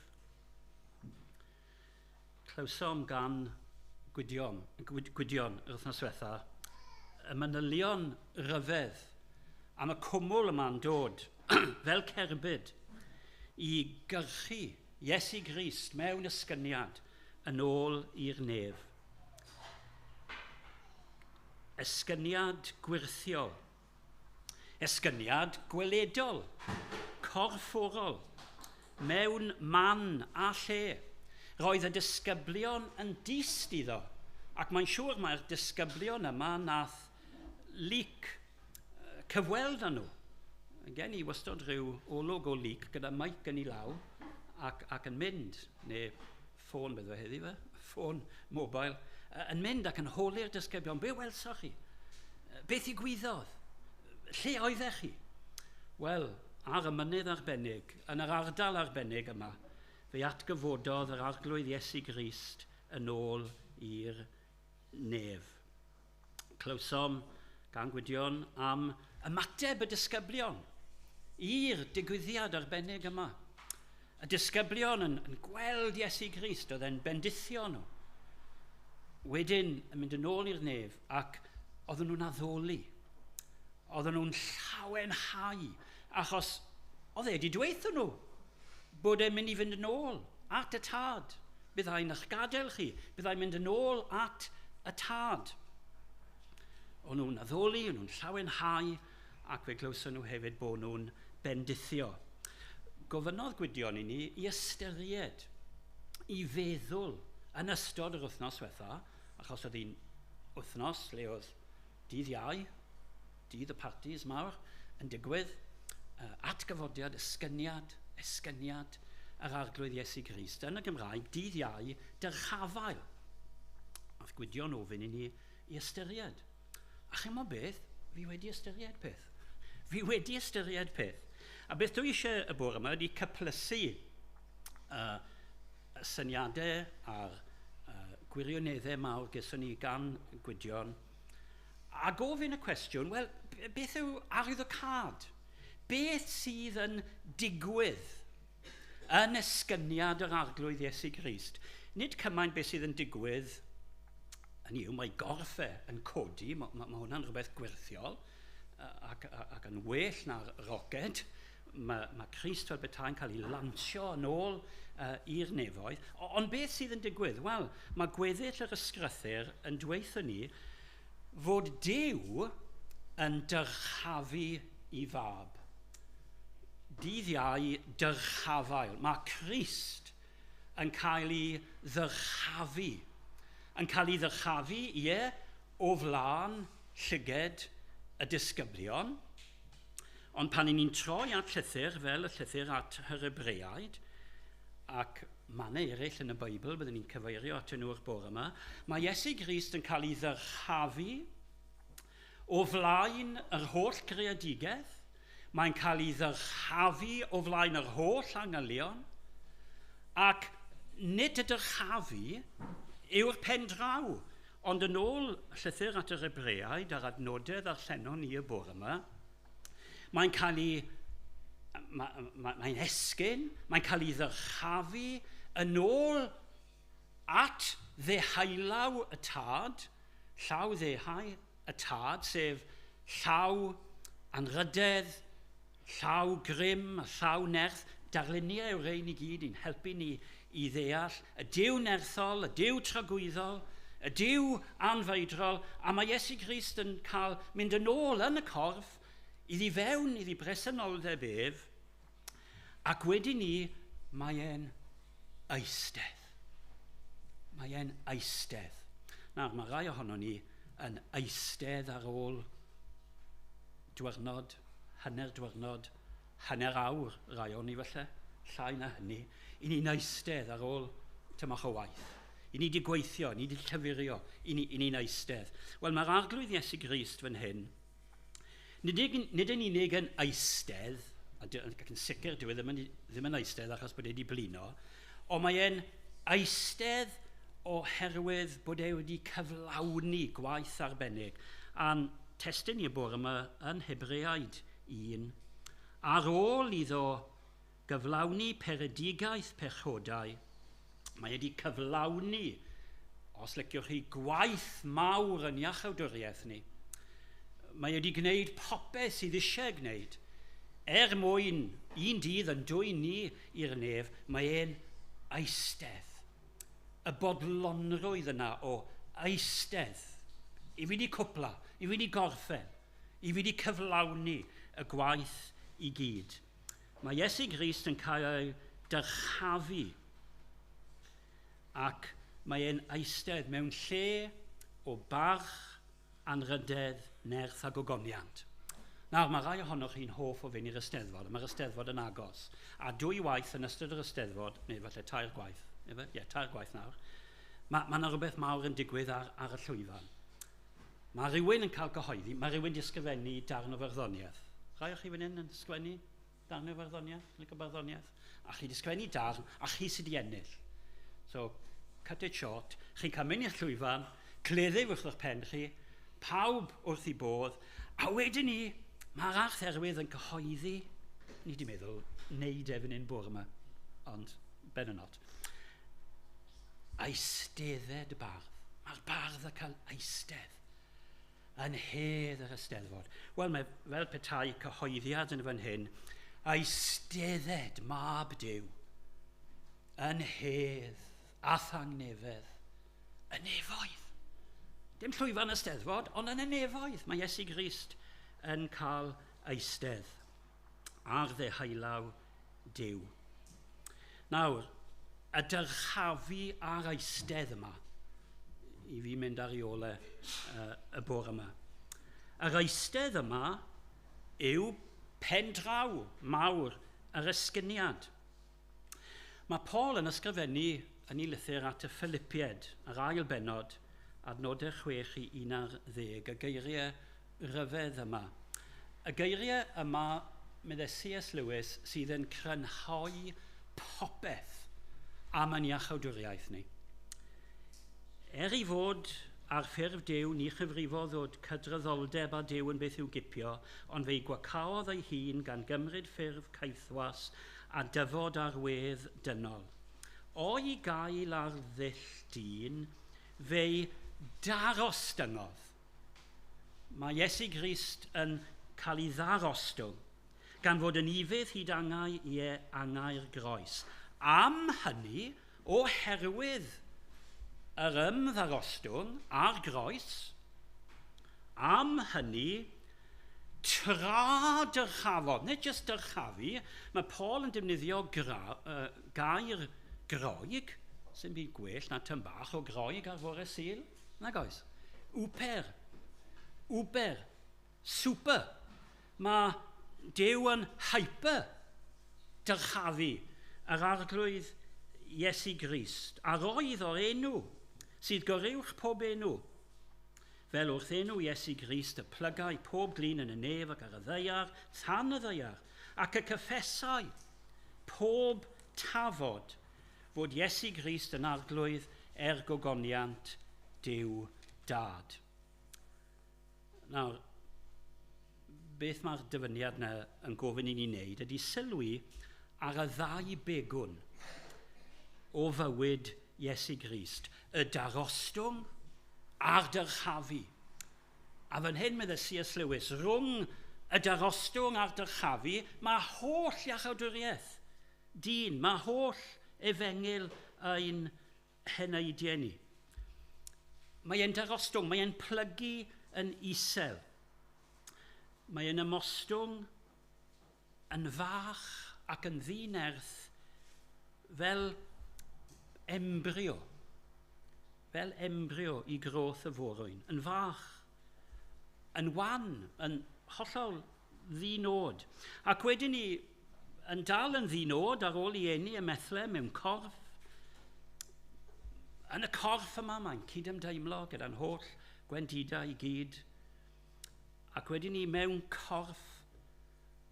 Clywsom gan Gwydion yr wythnos diwetha, y manylion ryfedd am y cwmwl yma'n dod fel cerbyd i gyrchu Iesu Grist mewn esgyniad yn ôl i'r nef. Esgyniad gwyrthiol, esgyniad gweledol, corfforol, mewn man a lle. Roedd y disgyblion yn dyst iddo, ac mae'n siŵr mai'r disgyblion yma nath Luc cyfweld â nhw. Gen i wastad rhyw olwg o Luc gyda meic yn ei law ac yn mynd, neu ffôn beth fe heddi fe, ffôn mobile, yn mynd ac yn holi'r disgyblion, be welsoch chi? Beth ddigwyddodd? Lle oeddech chi? Wel, ar y mynydd arbennig, yn yr ardal arbennig yma, fe atgyfododd yr Arglwydd Iesu Grist yn ôl i'r nef. Clywsom gan Gwydion am ymateb y disgyblion i'r digwyddiad arbennig yma. Y disgyblion yn gweld Iesu Grist, oedd e'n bendithio nhw. Wedyn yn mynd yn ôl i'r nef ac oedden nhw'n addoli. Oedden nhw'n llawenhau, achos oedd e wedi dweud nhw bod e'n mynd i fynd yn ôl at y tad. Byddai'n eich gadael chi, byddai'n mynd yn ôl at y tad. O'n nhw'n addoli, o'n nhw'n llawenhau, ac fe glywson nhw hefyd bod nhw'n bendithio. Gofynnodd Gwydion i ni i ystyried, i feddwl yn ystod yr wythnos diwetha, achos oedd hi'n wythnos lle oedd dydd Iau, dydd y partis mawr, yn digwydd, atgyfodiad, esgyniad yr Arglwydd Iesu Grist. Yn y Gymraeg, dydd Iau, dyrchafael. Ath Gwydion ofyn i ni i ystyried. A chi'n gwybod beth? Fi wedi ystyried peth. Fi wedi ystyried peth. A beth dwi eisiau y bore yma ydy cyplysu y syniadau a'r gwirioneddau mawr gyson ni gan Gwydion, a gofyn y cwestiwn, wel, beth yw arwyddocâd? Beth sydd yn digwydd yn esgyniad yr Arglwydd Iesu Grist? Nid cymaint beth sydd yn digwydd, hynny yw, mae gorff e yn codi, mae hwnna'n rhywbeth gwirthiol, ac yn well na'r roced. Mae Crist fel petai'n cael ei lansio yn ôl i'r nefoedd. Ond beth sydd yn digwydd? Wel, mae gweddill yr ysgrythur yn dweutho ni fod Duw yn dyrchafu i fab. Dydd Iau dyrchafael. Mae Crist yn cael ei ddyrchafu. Yn cael ei ddyrchafu, ie, o flaen llyged y disgyblion. Ond pan ni'n troi at llythyr, fel y llythyr at yr Hebreaid, ac mannau eraill yn y Beibl, byddwn ni'n cyfeirio at nhw'r bore yma, mae Iesu Grist yn cael ei ddyrchafu o flaen yr holl greadigaeth, mae'n cael ei ddyrchafu o flaen yr holl angylion, ac nid y dyrchafu yw'r pen draw, ond yn ôl llythyr at yr Hebreaid a'r adnodau ddarllenon ni y bore yma, mae'n cael ei, mae'n esgyn, mae'n cael ei ddyrchafu yn ôl at ddehaulaw y tad, llaw ddehau y tad, sef llaw anrhydedd, llaw grym, llaw nerth, darluniau yw'r rhain i gyd i'n helpu ni i ddeall y Duw nerthol, y Duw tragwyddol, y Duw anfeidrol, a mae Iesu Grist yn cael mynd yn ôl yn y corff iddi fewn, iddi bresenoldeb ef, ac wedyn ni mae e'n eistedd. Mae e'n eistedd. Nawr, mae rai ohono ni yn eistedd ar ôl diwrnod, hanner diwrnod, hanner awr, rai o'n ni falle, llai na hynny, i ni'n eistedd ar ôl tymach o waith. I ni wedi gweithio, i ni wedi llyfurio, i ni'n eistedd. Wel, mae'r Arglwydd Iesu Grist fan hyn, nid yn unig yn eistedd, ac yn sicr dyw e ddim yn eistedd achos bod e wedi blino, ond mae e'n eistedd oherwydd bod e wedi cyflawni gwaith arbennig. A'n testun i y bore yma yn Hebreaid 1, ar ôl iddo gyflawni peredigaeth pechodau, mae wedi cyflawni, os liciwch chi, gwaith mawr yn iachawdwriaeth ni. Mae wedi gwneud popeth sydd eisiau gwneud. Er mwyn un dydd yn dwyn ni i'r nef, mae e'n eistedd. Y bodlonrwydd yna o eistedd. I fi wedi cwpla, i fi wedi gorffen, i fi wedi cyflawni y gwaith i gyd. Mae Iesu Grist yn cael ei dyrchafu ac mae e'n eistedd mewn lle o barch, anrhydedd, nerth a gogoniant. Nawr, mae rai ohonoch chi'n hoff o fynd i'r Eisteddfod, a mae'r Eisteddfod yn agos. A dwy waith yn ystod yr Eisteddfod, neu falle tair gwaith, ie, tair gwaith nawr, mae yna rhywbeth mawr yn digwydd ar y llwyfan. Mae rhywun yn cael cyhoeddi, mae rhywun wedi ysgrifennu darn o farddoniaeth. Rai o'ch chi fan hyn yn ysgrifennu darn o farddoniaeth, licio barddoniaeth? A chi wedi ysgrifennu darn, a chi sydd wedi ennill. So, cut it short, chi'n cael mynd i'r llwyfan, cleddyf wrth eich pen chi, pawb wrth ei bodd, a wedyn ni, mae'r archdderwydd yn cyhoeddi, ni wedi meddwl, neud e fan hyn bore yma, ond better not. Eistedded y bardd. Mae'r bardd yn cael eistedd yn hedd yr Eisteddfod. Wel, mae fel petai cyhoeddiad yn fan hyn, eistedded mab Duw yn hedd a thangnefedd y nefoedd. Dim llwyfan Eisteddfod, ond yn y nefoedd mae Iesu Grist yn cael eistedd ar ddehaulaw Duw. Nawr, y dyrchafu a'r eistedd yma, i fi mynd ar ei ôl y bore yma. Yr eistedd yma yw pen draw mawr yr esgyniad. Mae Paul yn ysgrifennu yn ei lythyr at y Philippiaid, yr ail bennod, adnodau 6 i 11, y geiriau rhyfedd yma. Y geiriau yma, meddai C.S. Lewis, sydd yn crynhoi popeth am yn iachawdwriaeth ni. Er ei fod ar ffurf Duw, ni chyfrifodd fod cydraddoldeb â Duw yn beth i'w gipio, ond fe'i gwacaodd ei hun gan gymryd ffurf caethwas a dyfod ar wedd dynol. O'i gael ar ddull dyn, fe'i darostyngodd. Mae Iesu Grist yn cael ei ddarostwng, gan fod yn ufudd hyd angau, ie, angau'r groes. Am hynny, oherwydd yr ymddarostwng a'r groes, am hynny, tra dyrchafodd, nid jyst dyrchafu, mae Paul yn defnyddio gair Groeg, sy'n byd gwell na tyn bach o Groeg ar fore Sul, nag oes? Wper, uber, super. Mae Duw yn hyper dyrchafu yr Arglwydd Iesu Grist, a roedd o'r enw sydd goruwch pob enw, fel wrth enw Iesu Grist y plygai pob glin yn y nef ac ar y ddaear, tan y ddaear, ac y cyffesai pob tafod fod Iesu Grist yn Arglwydd er gogoniant Duw Dad. Nawr, beth mae'r dyfyniad yna yn gofyn i ni wneud ydy sylwi ar y ddau begwn o fywyd Iesu Grist, y darostwng a'r dyrchafu. A fan hyn, meddai C.S. Lewis, rhwng y darostwng a'r dyrchafu, mae holl iachawdwriaeth dyn, mae holl efengyl ein heneidiau ni. Mae e'n darostwng, mae e'n plygu yn isel. Mae e'n ymostwng yn fach ac yn ddinerth fel embryo, fel embryo i groth y forwyn, yn fach, yn wan, yn hollol ddinod. Ac wedyn ni yn dal yn ddinod ar ôl i eni ym Methlem mewn corff. Yn y corff yma mae'n cydymdeimlo gyda'n holl gwendidau i gyd. Ac wedyn ni mewn corff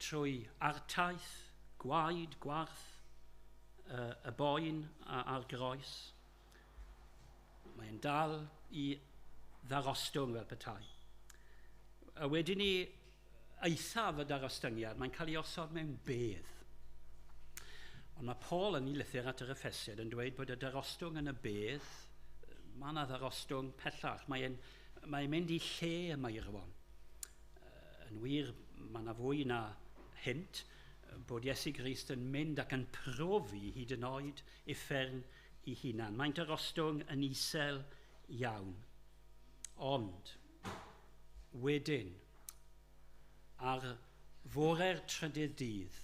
trwy artaith, gwaed, gwarth, y boen a'r groes. Mae'n dal i ddarostwng fel petai. A wedyn ni eithaf y darostyngiad, mae'n cael ei osod mewn bedd. Ond mae Paul yn ei lythyr at yr Effesiaid yn dweud bod y darostwng yn y bedd, mae yna ddarostwng pellach, mae'n mae mynd i lle y meirwon. Yn wir, mae yna fwy na hint bod Iesu Grist yn mynd ac yn profi hyd yn oed uffern i hunan. Mae'n darostwng yn isel iawn. Ond, wedyn, ar fore'r trydydd dydd,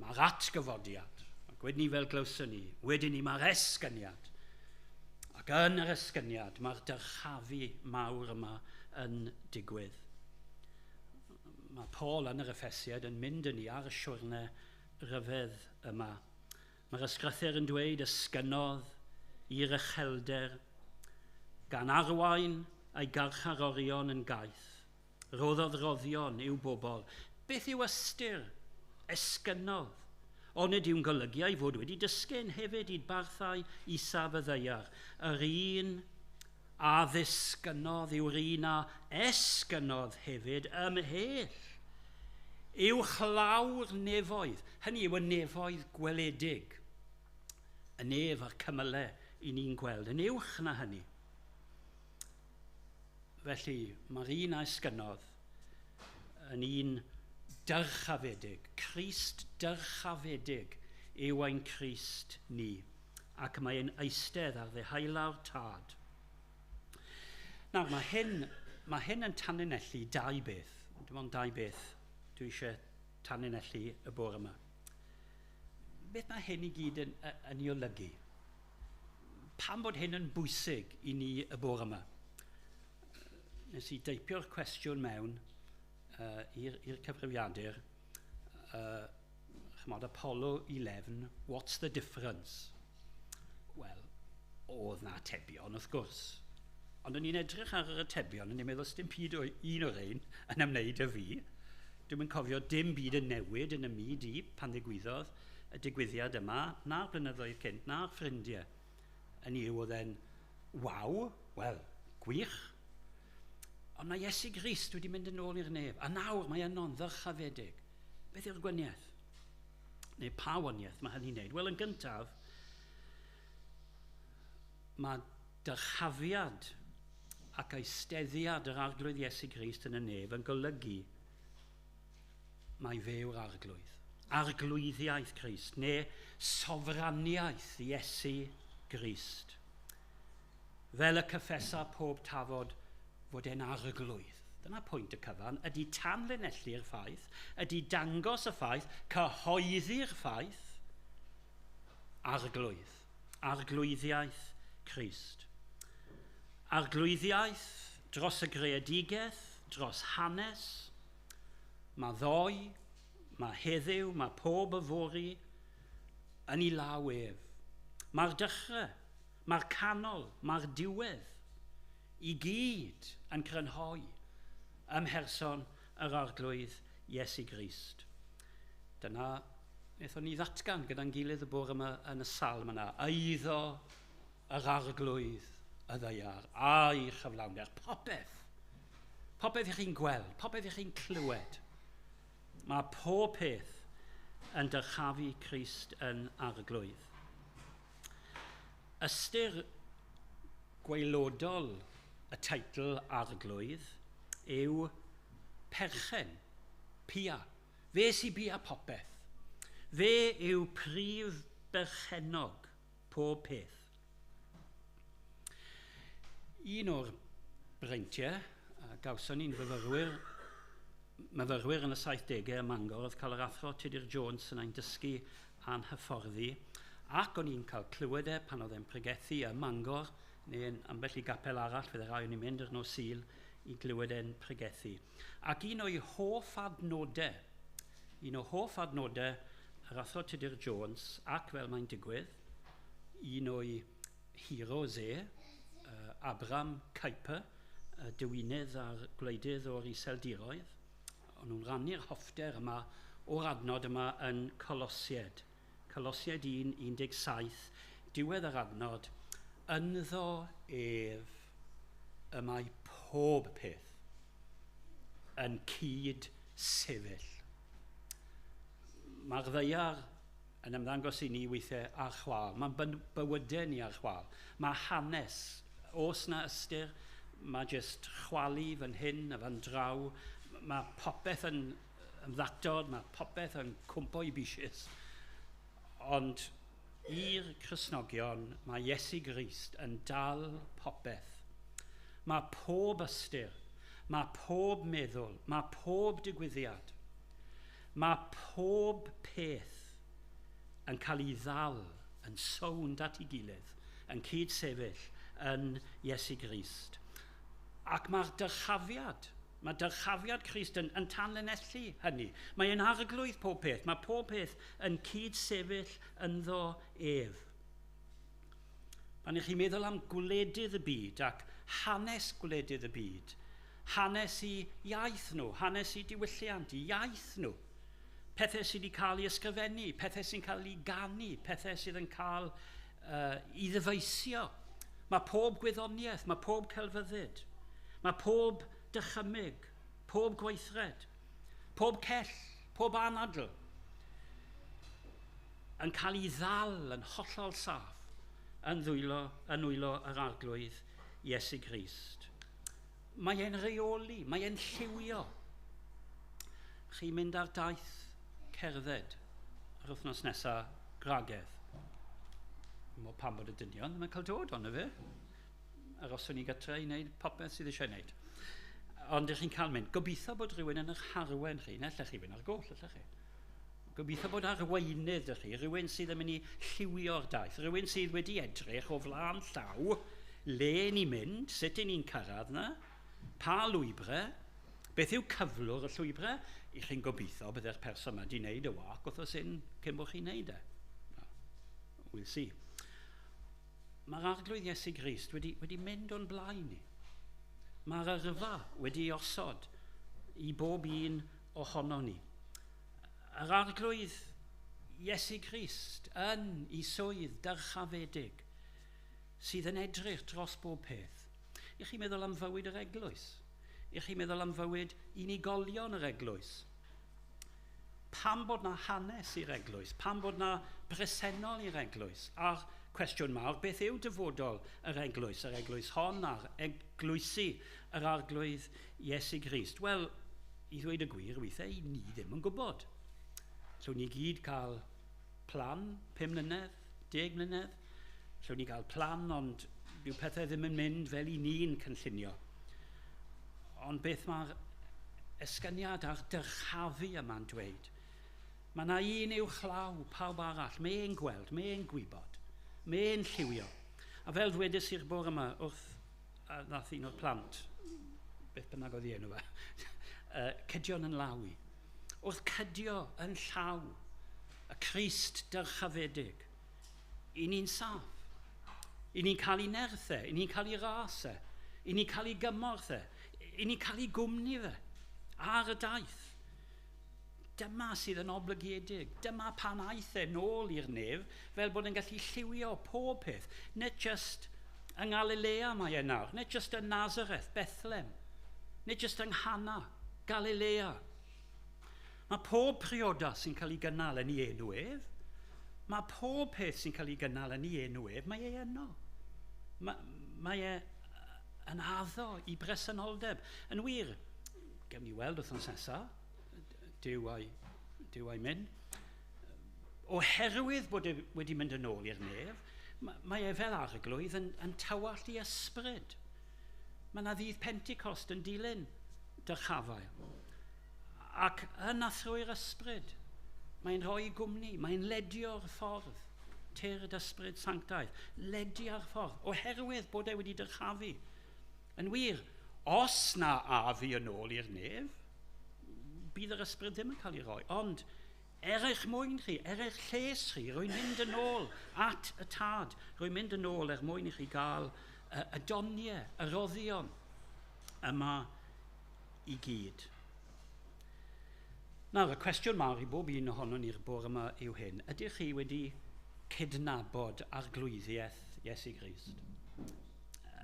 mae'r atgyfodiad, ac wedyn ni fel glywson ni, wedyn ni mae'r esgyniad. Ac yn yr esgyniad, mae'r dyrchafu mawr yma yn digwydd. Mae Paul yn yr Effesiaid yn mynd yn ni ar y siwrne ryfedd yma. Mae'r ysgrythur yn dweud ysgynodd i'r uchelder, gan arwain ei garcharorion yn gaeth. Roddodd roddion i'w bobl. Beth yw ystyr esgynodd? Onid yw'n golygu ei fod wedi dysgu'n hefyd i barthau isaf y ddaear. Yr un a ddisgynodd yw'r un a esgynodd hefyd ymhell uwchlaw'r nefoedd. Hynny yw y nefoedd gweledig. Y nef a'r cymylau i ni'n gweld yn uwch na hynny. Felly, mae'r un a esgynodd yn un dyrchafedig. Crist dyrchafedig yw ein Crist ni, ac mae'n eistedd ar ddeheulaw'r Tad. Nawr, mae hyn yn tanlinellu dau beth. Dim ond dau beth dwi eisiau tanlinellu y bore yma. Beth mae hyn i gyd yn ei olygu? Pam bod hyn yn bwysig i ni y bore yma? Nes i deipio'r cwestiwn mewn i'r cyfrifiadur, chymod, Apollo 11, what's the difference? Wel, oedd na atebion, wrth gwrs. Ond o'n i'n edrych ar yr atebion, o'n i'n meddwl, dim byd o un o'r ein yn ymwneud â fi. Dwi'm yn cofio dim byd yn newid yn y myd i pan ddigwyddodd y digwyddiad yma, na'r blynyddoedd cynt, na'r ffrindiau. Yn yw oedd e'n, waw, wel, gwych. Ond mae Iesu Grist wedi mynd yn ôl i'r nef, a nawr mae yno'n ddyrchafedig. Beth yw'r gwaniaeth? Neu pa waniaeth mae hynny'n wneud? Wel, yn gyntaf, mae dyrchafiad ac eisteddiad yr Arglwydd Iesu Grist yn y nef yn golygu Mae fe yw'r arglwydd. Arglwyddiaeth Crist, neu sofraniaeth Iesu Grist. Fel y cyffesa pob tafod fod e'n arglwydd. Dyna pwynt y cyfan, ydy tanlinellu'r ffaith, ydy dangos y ffaith, cyhoeddi'r ffaith, arglwydd. Arglwyddiaeth Crist. Arglwyddiaeth dros y greadigaeth, dros hanes, mae ddoe, mae heddiw, mae pob yfory yn ei law ef. Mae'r dechrau, mae'r canol, mae'r diwedd i gyd yn crynhoi ym mherson yr Arglwydd Iesu Grist. Dyna wnaethon ni ddatgan gyda'n gilydd y bore yma yn y salm yna. Eiddo yr Arglwydd y ddaear a'i chyflawnder. Popeth. Popeth i chi'n gweld, popeth i chi'n clywed. Mae pob peth yn dyrchafu Crist yn arglwydd. Ystyr gwaelodol y teitl arglwydd yw perchen, pia. Fe sy'n bia popeth. Fe yw prif berchennog pob peth. Un o'r breintiau a gawson ni'n myfyrwyr yn y 70au ym Mangor oedd cael yr athro Tudur Jones yn ein dysgu a'n hyfforddi, ac o'n i'n cael clywed e pan oedd e'n pregethu ym Mangor neu yn ambell i gapel arall, fydde rai o'n i'n mynd ar nos Sul i glywed e'n pregethu. Ac un o'i hoff adnodau, un o hoff adnodau yr athro Tudur Jones, ac fel mae'n digwydd, un o'i heroes e, Abraham Kuyper, y diwinydd a'r gwleidydd o'r Iseldiroedd, o'n nhw'n rannu'r hoffter yma o'r adnod yma yn Colosiaid. Colosiaid 1:17, diwedd yr adnod, ynddo ef y mae pob peth yn cyd sefyll. Mae'r ddaear yn ymddangos i ni weithiau ar chwâl. Mae'n bywydau ni ar chwâl. Mae hanes, os na ystyr, mae jyst chwalu fan hyn a fan draw. Mae popeth yn ymddatod, mae popeth yn cwmpo i bishys. Ond i'r Cristnogion, mae Iesu Grist yn dal popeth. Mae pob ystyr, mae pob meddwl, mae pob digwyddiad, mae pob peth yn cael ei ddal yn sownd at ei gilydd, yn cyd-sefyll yn Iesu Grist. Ac mae'r dyrchafiad, mae dyrchafiad Crist yn tanlinellu hynny. Mae e'n arglwydd pob peth, mae pob peth yn cyd-sefyll ynddo ef. Pan ych chi'n meddwl am gwledydd y byd ac hanes gwledydd y byd, hanes i iaith nhw, hanes i diwylliant, i iaith nhw, pethau sydd wedi cael ei ysgrifennu, pethau sy'n cael ei ganu, pethau sydd yn cael ei ddyfeisio. Mae pob gwyddoniaeth, mae pob celfyddyd, mae pob dychymyg, pob gweithred, pob cell, pob anadl yn cael ei ddal yn hollol saff yn nwylo yr Arglwydd Iesu Grist. Mae e'n rheoli, mae e'n lliwio. Chi'n mynd ar daith cerdded yr wythnos nesaf Gragedd. Mo pam bod y dynion ddim yn cael dod ond fe. Aroswn ni gytre i wneud popeth sydd eisiau wneud. Ond ych chi'n cael mynd. Gobeithio bod rhywun yn eich harwen chi. Neu allech chi fynd ar goll, allech chi. Gobeithio bod arweinydd ych chi, rhywun sydd yn mynd i lliwio'r daith, rhywun sydd wedi edrych o flaen llaw le ni'n mynd, sut ni'n cyrraedd na, pa lwybrau, beth yw cyflwr y llwybrau. I chi'n gobeithio byddai'r person yma wedi wneud y wac wrth hyn cyn bod chi'n wneud e. We'll see. Mae'r Arglwydd Iesu Grist wedi mynd o'n blaen ni. Mae'r yrfa wedi osod i bob un ohono ni. Yr Arglwydd Iesu Grist yn ei swydd dyrchafedig sydd yn edrych dros bob peth. I chi'n meddwl am fywyd yr eglwys? I chi'n meddwl am fywyd unigolion yr eglwys? Pam bod na hanes i'r eglwys? Pam bod na bresennol i'r eglwys? A'r cwestiwn mawr, beth yw dyfodol yr eglwys hon a'r eglwysi yr Arglwydd Iesu Grist? Wel, I ddweud y gwir, weithiau, ni ddim yn gwybod. So ni gyd cael plan 5 mlynedd, 10 mlynedd. So ni gael plan, ond dyw pethau ddim yn mynd fel i ni'n cynllunio. Ond beth mae'r esgyniad a'r dyrchafu yma'n dweud? Mae yna un uwchlaw pawb arall. Mae'n gweld, mae'n gwybod, mae'n lliwio. A fel ddwedais i'r bore yma wrth nath un o'r plant, beth bynnag oedd ei enw fe, cydion yn law i. Wrth cydio yn llaw y Crist dyrchafedig, i ni'n saff. I ni'n cael ei nerthau, i ni'n cael ei rasau, i ni'n cael ei gymorthau, i ni'n cael ei gwmni fe ar y daith. Dyma sydd yn oblygiedig. Dyma pan aeth e nôl i'r nef, fel bod yn gallu lliwio pob peth. Nid just yng Nghalilea mae e nawr, nid just yn Nazareth, Bethlehem, nid just yng Nghana, Galilea. Mae pob priodas sy'n cael ei gynnal yn ei enw ef. Mae pob peth sy'n cael ei gynnal yn ei enw ef, mae e yno. Mae e yn addo i bresenoldeb. Yn wir, gewn ni weld wythnos nesaf, Duw a'i mynd. Oherwydd bod e wedi mynd yn ôl i'r nef, mae e fel arglwydd yn tywallt i ysbryd. Mae yna ddydd Pentecost yn dilyn dyrchafael. Ac yna thrwy'r ysbryd, mae'n rhoi gwmni, mae'n ledio'r ffordd, tyrd ysbryd sanctaidd, ledio'r ffordd, oherwydd bod e wedi dyrchafu. Yn wir, os na af i yn ôl i'r nef, bydd yr ysbryd ddim yn cael ei roi, ond er eich mwyn chi, er eich lles chi, rwy'n mynd yn ôl at y tad, rwy'n mynd yn ôl er mwyn i chi gael y doniau, y roddion yma i gyd. Nawr, y cwestiwn mawr i bob un ohonon ni'r bore yma yw hyn. Ydych chi wedi cydnabod arglwyddiaeth Iesu Grist?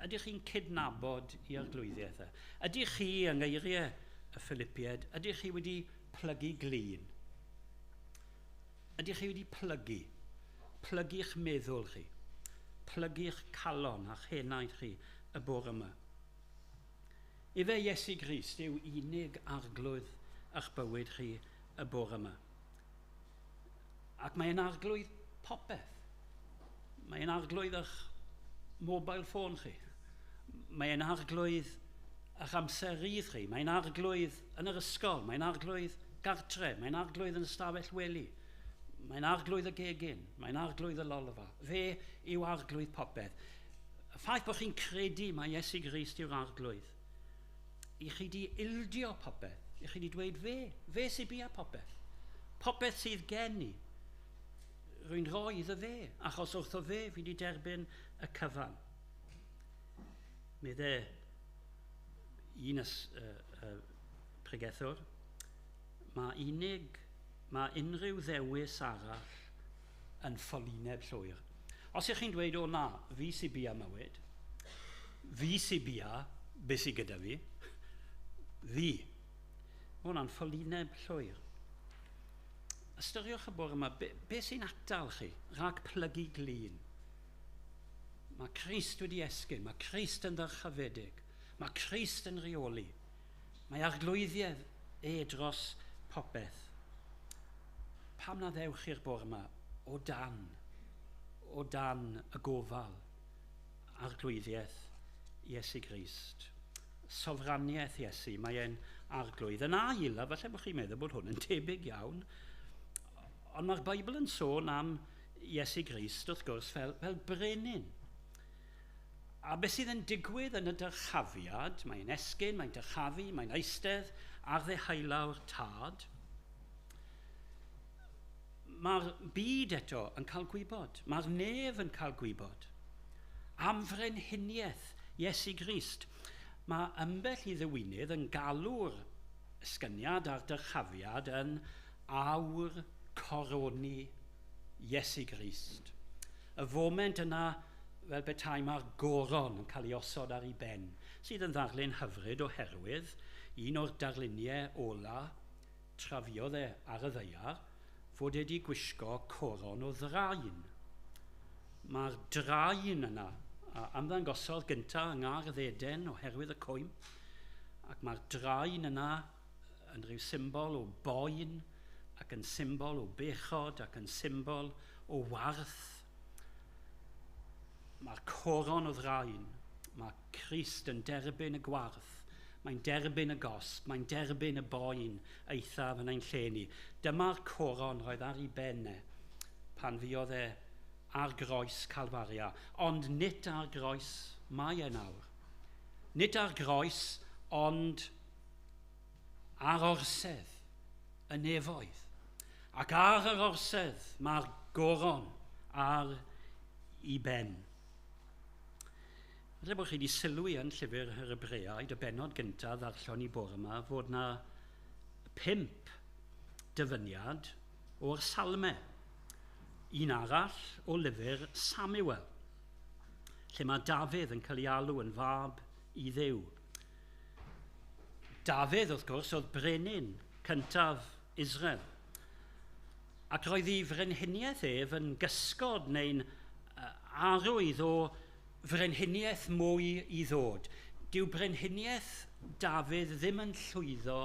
Ydych chi'n cydnabod i arglwyddiaeth e? Ydych chi, yng ngeiriau y Philippiaid, ydych chi wedi plygu glin? Ydych chi wedi plygu? Plygu'ch meddwl chi? Plygu'ch calon a'ch henaid chi y bore yma? Ife Iesu Grist yw unig arglwydd eich bywyd chi y bore yma. Ac mae'n arglwydd popeth. Mae'n arglwydd eich mobile phone chi. Mae'n arglwydd eich amser rydd chi. Mae'n arglwydd yn yr ysgol. Mae'n arglwydd gartre. Mae'n arglwydd yn ystafell wely. Mae'n arglwydd y gegin. Mae'n arglwydd y lolfa. Fe yw arglwydd popeth. Y ffaith bod chi'n credu mae Iesu Grist yw'r arglwydd, i chi di ildio popeth, i chi di dweud fe sy'n bia popeth. Popeth sydd gen i, rwy'n rhoi iddo fe, achos wrtho fe fi di derbyn y cyfan. Medde un pregethwr, mae unrhyw ddewis arall yn ffolineb llwyr. Os ych chi'n dweud, o na, fi sy'n bia mywyd, fi sy'n bia, beth sy'n gyda fi, fi. Mae hwnna'n ffolineb llwyr. Ystyriwch y bore yma, be sy'n atal chi rhag plygu glin? Mae Crist wedi esgyn, mae Crist yn ddyrchafedig, mae Crist yn rheoli. Mae arglwyddiaeth e dros popeth. Pam na ddewch chi'r bore yma o dan y gofal arglwyddiaeth Iesu Grist? Sofraniaeth Iesu, mae e'n arglwydd. Yn ail, a falle bod chi'n meddwl bod hwn yn tebyg iawn, ond mae'r Beibl yn sôn am Iesu Grist, wrth gwrs, fel brenin. A beth sydd yn digwydd yn y dyrchafiad, mae'n esgyn, mae'n dyrchafu, mae'n eistedd ar ddeheulaw'r tad. Mae'r byd eto yn cael gwybod, mae'r nef yn cael gwybod am frenhiniaeth Iesu Grist. Mae ambell i ddiwinydd yn galw'r esgyniad a'r dyrchafiad yn awr coroni Iesu Grist. Y foment yna, fel petai mae'r goron yn cael ei osod ar ei ben, sydd yn ddarlun hyfryd oherwydd un o'r darluniau ola trafiodd e ar y ddaear, fod wedi gwisgo coron o ddraen. Mae'r draen yna a ymddangosodd gyntaf yng Ngardd Eden oherwydd y cwymp, ac mae'r draen yna yn rhyw symbol o boen ac yn symbol o bechod ac yn symbol o warth. Mae'r coron o ddrain, mae Crist yn derbyn y gwarth, mae'n derbyn y gosb, mae'n derbyn y boen eithaf yn ein lle ni. Dyma'r coron roedd ar ei ben e pan fuodd e ar groes Calfaria, ond nid ar groes mae e nawr. Nid ar groes, ond ar orsedd y nefoedd. Ac ar yr orsedd mae'r goron ar ei ben. Falle bod chi wedi sylwi yn llyfr yr Hebreaid, y bennod gyntaf ddarllen ni bore yma, fod na 5 dyfyniad o'r salmau. Un arall o lyfr Samuel, lle mae Dafydd yn cael ei alw yn fab i Dduw. Dafydd, wrth gwrs, oedd brenin cyntaf Israel. Ac roedd ei frenhiniaeth ef yn gysgod neu'n arwydd o frenhiniaeth mwy i ddod. Dyw brenhiniaeth Dafydd ddim yn llwyddo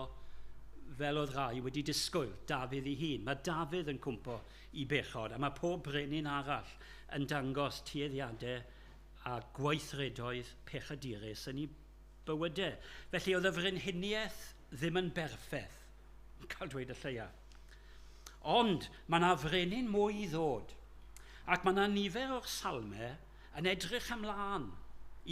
fel oedd rai wedi disgwyl, Dafydd ei hun. Mae Dafydd yn cwmpo i bechod, a mae pob brenin arall yn dangos tueddiadau a gweithredoedd pechadurus yn ei bywydau. Felly oedd y frenhiniaeth ddim yn berffaith, cael dweud y lleia. Ond mae yna frenin mwy i ddod, ac mae yna nifer o'r salmau yn edrych ymlaen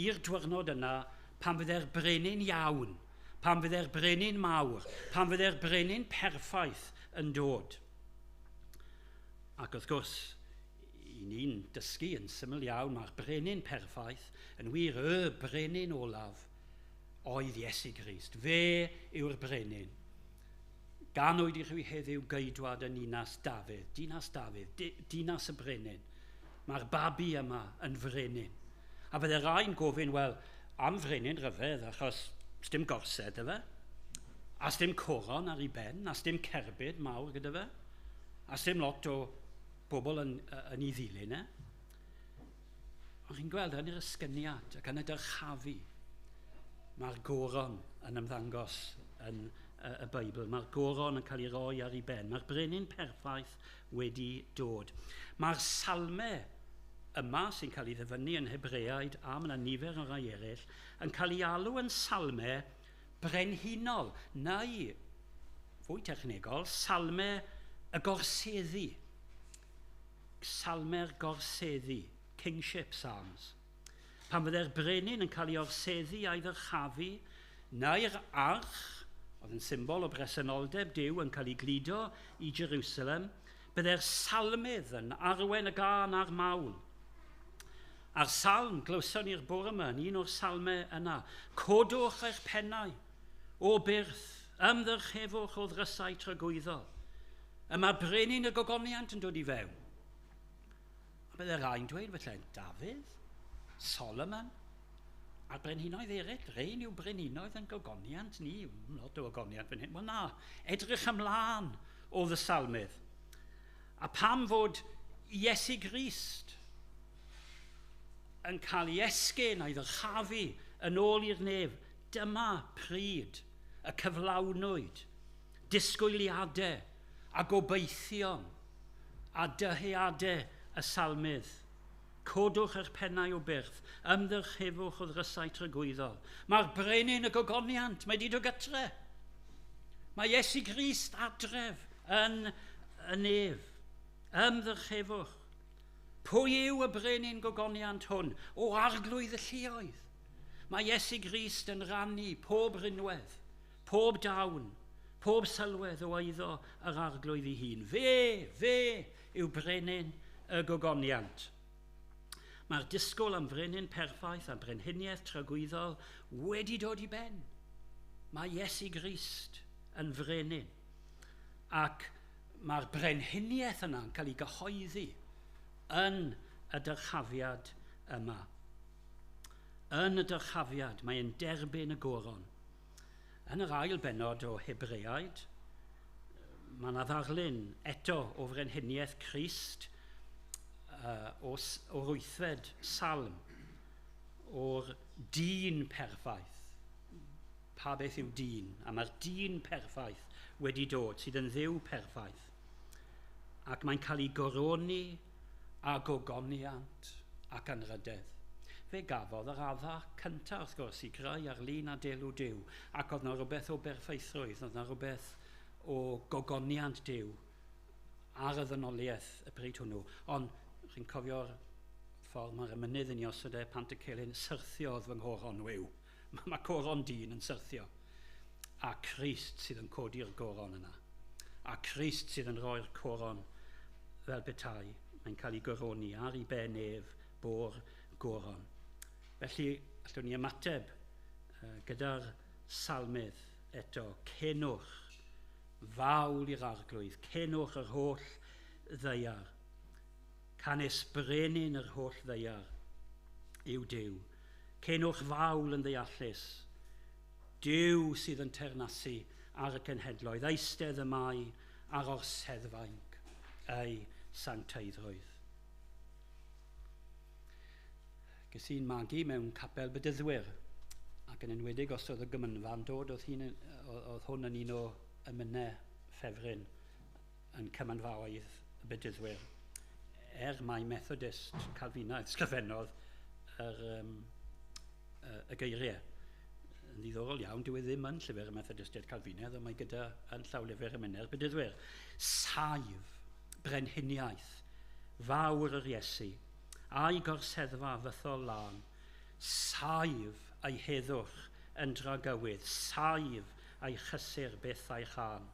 i'r diwrnod yna pan fydde'r brenin iawn, pan fydde'r brenin mawr, pan fydde'r brenin perffaith yn dod. Ac wrth gwrs, i ni'n dysgu yn syml iawn, mae'r brenin perffaith yn wir y brenin olaf oedd Iesu Grist. Fe yw'r brenin. Ganwyd i chwi heddiw geidwad yn ninas Dafydd, dinas Dafydd, dinas y brenin. Mae'r babi yma yn frenin. A bydde rhai'n gofyn, wel, am frenin rhyfedd, achos sdim gorsedd 'da fe, a sdim coron ar ei ben, a sdim cerbyd mawr gyda fe, a sdim lot o bobl yn ei ddilyn e. Ond chi'n gweld yn yr esgyniad ac yn y dyrchafu, mae'r goron yn ymddangos yn y Beibl. Mae'r goron yn cael ei roi ar ei ben. Mae'r brenin perffaith wedi dod. Mae'r salmau yma sy'n cael ei ddyfynnu yn Hebreaid, a mae yna nifer o rai eraill, yn cael ei alw yn salmau brenhinol, neu, fwy technegol, salmau y gorseddu. Salmau'r gorseddu, kingship psalms. Pan fydde'r brenin yn cael ei orseddu a'i ddyrchafu, neu'r arch, oedd yn symbol o bresenoldeb Duw yn cael ei gludo i Jerusalem, bydde'r salmydd yn arwen y gân a'r mawl. A'r salm glywson ni'r bore yma, yn un o'r salmau yna, codwch eich pennau o byrth, ymddyrchefwch o ddrysau tragwyddol. Y mae brenin y gogoniant yn dod i fewn. A bydde rhai'n dweud felly, Dafydd, Solomon, a'r brenhinoedd eraill, rhain yw brenhinoedd yn gogoniant ni, lot o ogoniant fan hyn. Wel na, edrych ymlaen oedd y salmydd. A pam fod Iesu Grist yn cael ei esgyn a'i ddyrchafu yn ôl i'r nef, dyma pryd y cyflawnwyd disgwyliadau a gobeithion a dyheadau y salmydd. Codwch eich pennau o byrth, ymddyrchefwch o ddrysau tragwyddol. Mae'r brenin y gogoniant, mae wedi dod gytre. Mae Iesu Grist adref yn y nef. Ymddyrchefwch. Pwy yw y brenin gogoniant hwn? O arglwydd y lluoedd. Mae Iesu Grist yn rannu pob rinwedd, pob dawn, pob sylwedd o eiddo yr arglwydd ei hun. Fe yw brenin y gogoniant. Mae'r disgwyl am frenin perffaith a brenhiniaeth tragwyddol wedi dod i ben. Mae Iesu Grist yn frenin. Ac mae'r brenhiniaeth yna'n cael ei gyhoeddi yn y dyrchafiad yma. Yn y dyrchafiad mae'n derbyn y goron. Yn yr ail bennod o Hebreaid, mae yna ddarlun eto o frenhiniaeth Crist o'r wythfed salm, o'r dyn perffaith. Pa beth yw dyn? A mae'r dyn perffaith wedi dod, sydd yn Dduw perffaith. Ac mae'n cael ei goroni a gogoniant ac anrhydedd. Fe gafodd yr Adda cyntaf, wrth gwrs, i greu ar lun a delw Duw, ac oedd 'na rhywbeth o berffeithrwydd, oedd 'na rhywbeth o gogoniant Duw ar y ddynoliaeth y pryd hwnnw. Ond chi'n cofio'r ffordd mae'r emynydd yn ei osod e, Pantycelyn, syrthiodd fy nghoron wiw. Mae coron dyn yn syrthio. A Crist sydd yn codi'r goron yna. A Crist sydd yn rhoi'r coron fel petai. Mae'n cael ei goroni ar ei ben ef bo'r goron. Felly, allwn ni ymateb gyda'r salmydd eto. Cenwch fawl i'r Arglwydd, cenwch yr holl ddaear. Canys brenin yr holl ddaear yw Duw. Cenwch fawl yn ddeallus. Duw sydd yn teyrnasu ar y cenhedloedd, eistedd y mae ar orseddfainc ei sancteiddrwydd. Ges i'n magu mewn capel Bedyddwyr, ac yn enwedig os oedd y gymanfa'n dod, oedd, hi'n, oedd hwn yn un o emynau ffefryn yn cymanfaoedd y Bedyddwyr. Er mai Methodist Calfinaidd sgrifennodd yr, y geiriau. Yn ddiddorol iawn, dyw e ddim yn llyfr y Methodistiaid Calfinaidd, ond mae gyda yn llawlyfr emynau'r Bedyddwyr. Saif brenhiniaeth fawr yr Iesu, a'i gorseddfa fythol lân, saif ei heddwch yn dragywydd, saif ei chysur byth a'i chân.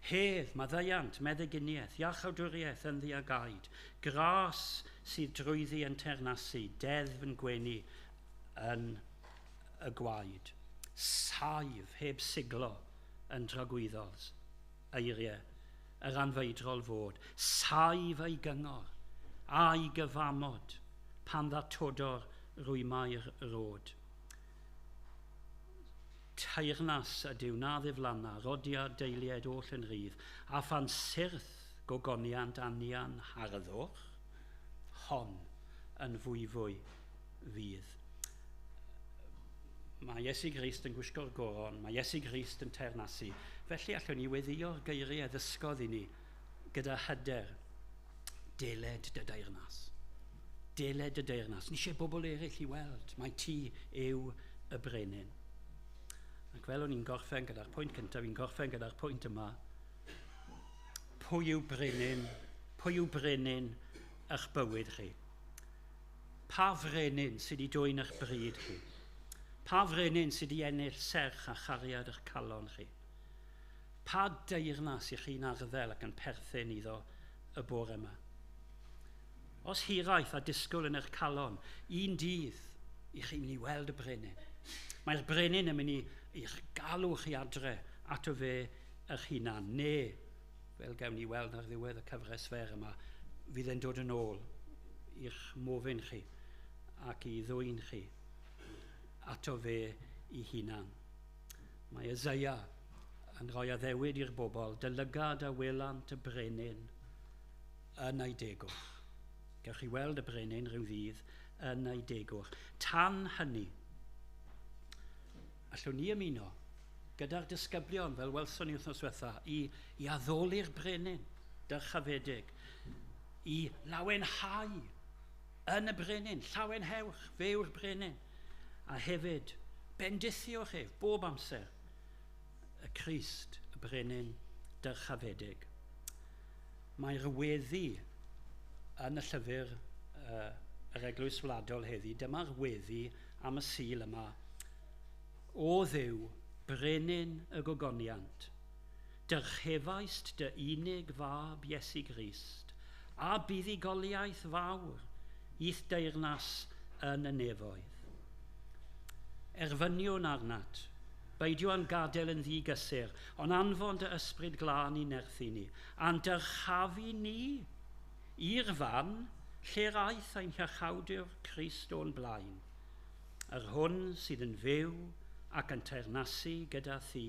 Hedd, maddeuant, meddyginiaeth, iachawdwriaeth yn ddiagaid, gras sydd drwyddi yn teyrnasu, deddf yn gwenu yn y gwaed. Saif heb siglo yn dragwyddol, eiriau yr anfeidrol fod. Saif ei gyngor a'i gyfamod pan ddatodor rwymau'r rod. Teyrnas ydyw na ddiflanna, rodia deiliaid oll yn rhydd, a phan syrth gogoniant anian harddwch, hon yn fwyfwy fydd. Mae Iesu Grist yn gwisgo'r goron, mae Iesu Grist yn teyrnasu. Felly allwn ni weddïo'r geiriau ddysgodd i ni gyda hyder. Deled dy deyrnas. Deled dy deyrnas. Ni eisiau bobl eraill i weld mai ti yw y brenin. Ac fel o'n i'n gorffen gyda'r pwynt cyntaf, fi'n gorffen gyda'r pwynt yma. Pwy yw brenin? Pwy yw brenin eich bywyd chi? Pa frenin sydd wedi dwyn eich bryd chi? Pa frenin sydd wedi ennill serch a chariad eich calon chi? Pa deyrnas i chi'n arddel ac yn perthyn iddo y bore yma? Os hiraeth a disgwyl yn eich calon, un dydd i chi'n mynd i weld y brenin. Mae'r brenin yn mynd i i'ch galw chi adre ato fe eich hunan. Ne, fel gawn ni weld ar ddiwedd y cyfres fer yma, fydd e'n dod yn ôl i'ch mofyn chi ac i ddwyn chi ato fe i hunan. Mae Eseia yn rhoi addewid i'r bobl, dy lygad a welant y brenin yn ei degwch. Gewch chi weld y brenin rhyw ddydd yn ei degwch. Tan hynny, allwn ni ymuno gyda'r disgyblion, fel welson ni wythnos diwetha, i addoli'r brenin dyrchafedig, i lawenhau yn y brenin, llawenhewch, fe yw'r brenin. A hefyd, bendithiwch ef bob amser, y Crist, y brenin dyrchafedig. Mae'r weddi yn y llyfr yr Eglwys Wladol heddi, dyma'r weddi am y Sul yma. O Dduw, brenin y gogoniant, dyrchefaist dy unig fab Iesu Grist, a buddugoliaeth fawr i'th deyrnas yn y nefoedd. Erfyniwn arnat, beidio â'n gadael yn ddigysur, ond anfon dy ysbryd glân i nerthu ni, a'n dyrchafu ni i'r fan lle'r aeth ein Hiachawdwr Crist o'n blaen, yr hwn sydd yn fyw ac yn teyrnasu gyda thi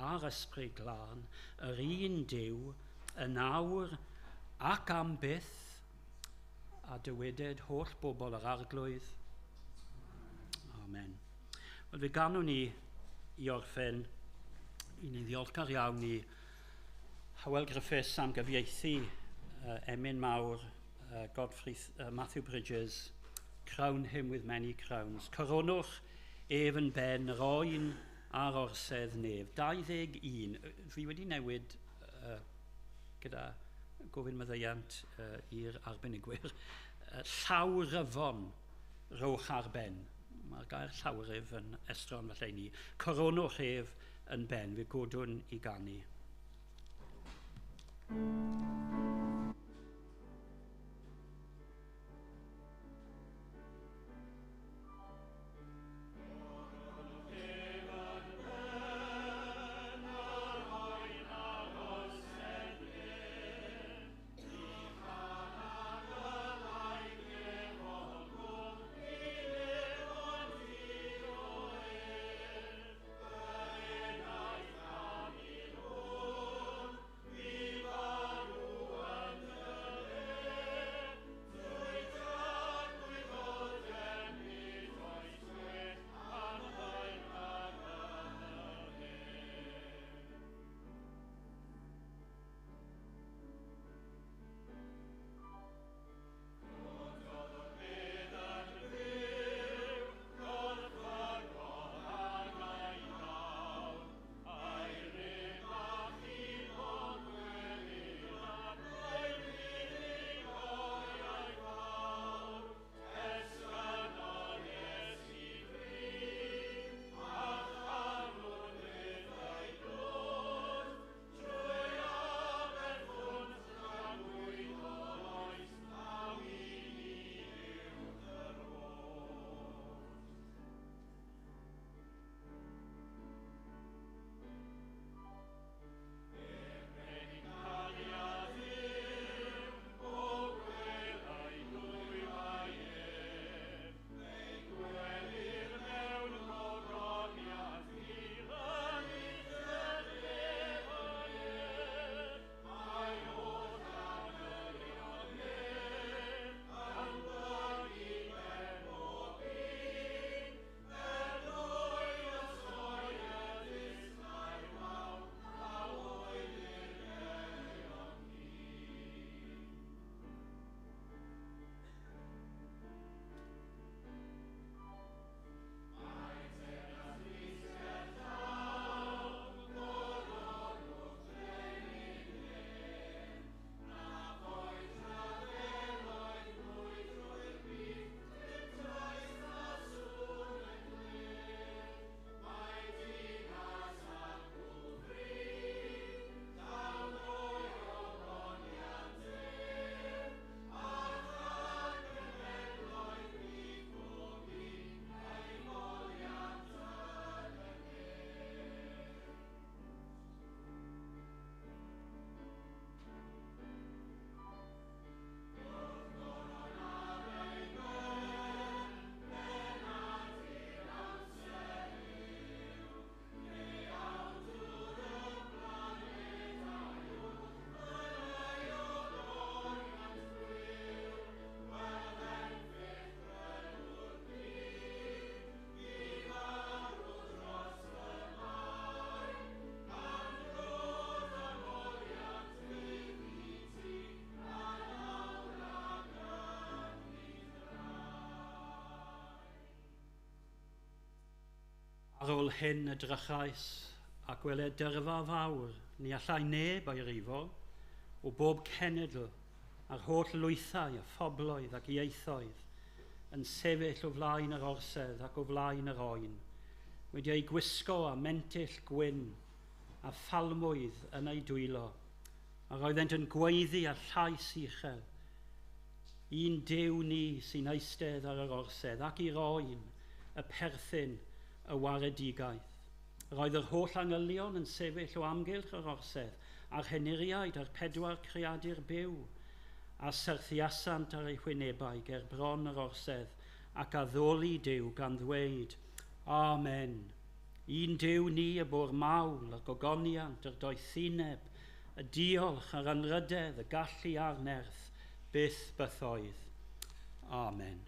a'r ysbryd glân, yr un Duw, yn awr ac am byth, a dyweded holl bobl yr Arglwydd. Amen. Wel, fe ganwn ni i orffen, i ni'n ddiolchgar iawn i Hywel Griffiths am gyfieithu emyn mawr Godfrey, Matthew Bridges, Crown Him with Many Crowns. Coronwch ef yn ben yr oen a'r orsedd nef. 21. Fi wedi newid gyda gofyn maddeuant i'r arbenigwyr. Llawryfon rowch ar ben. Mae'r gair llawryf yn estron falle i ni. Coronwch ef yn ben, fe godwn i ganu. Ar ôl hyn edrychais a gweled dyrfa fawr, ni allai neb o'i rifo, o bob cenedl, a'r holl lwythau a phobloedd ac ieithoedd, yn sefyll o flaen yr orsedd ac o flaen yr oen, wedi eu gwisgo â mentyll gwyn a phalmwydd yn eu dwylo, a roeddent yn gweiddi â llais uchel. Un Duw ni sy'n eistedd ar yr orsedd ac i'r oen, y perthyn, y waredigaeth. Roedd yr holl angylion yn sefyll o amgylch yr orsedd, a'r henuriaid a'r pedwar creadur byw, a syrthiasant ar eu hwynebau ger bron yr orsedd, ac addoli Duw gan ddweud, Amen. Un Duw ni y bo'r mawl, y gogoniant, yr doethineb, y diolch, yr anrhydedd, y gallu a'r nerth, byth bythoedd. Amen.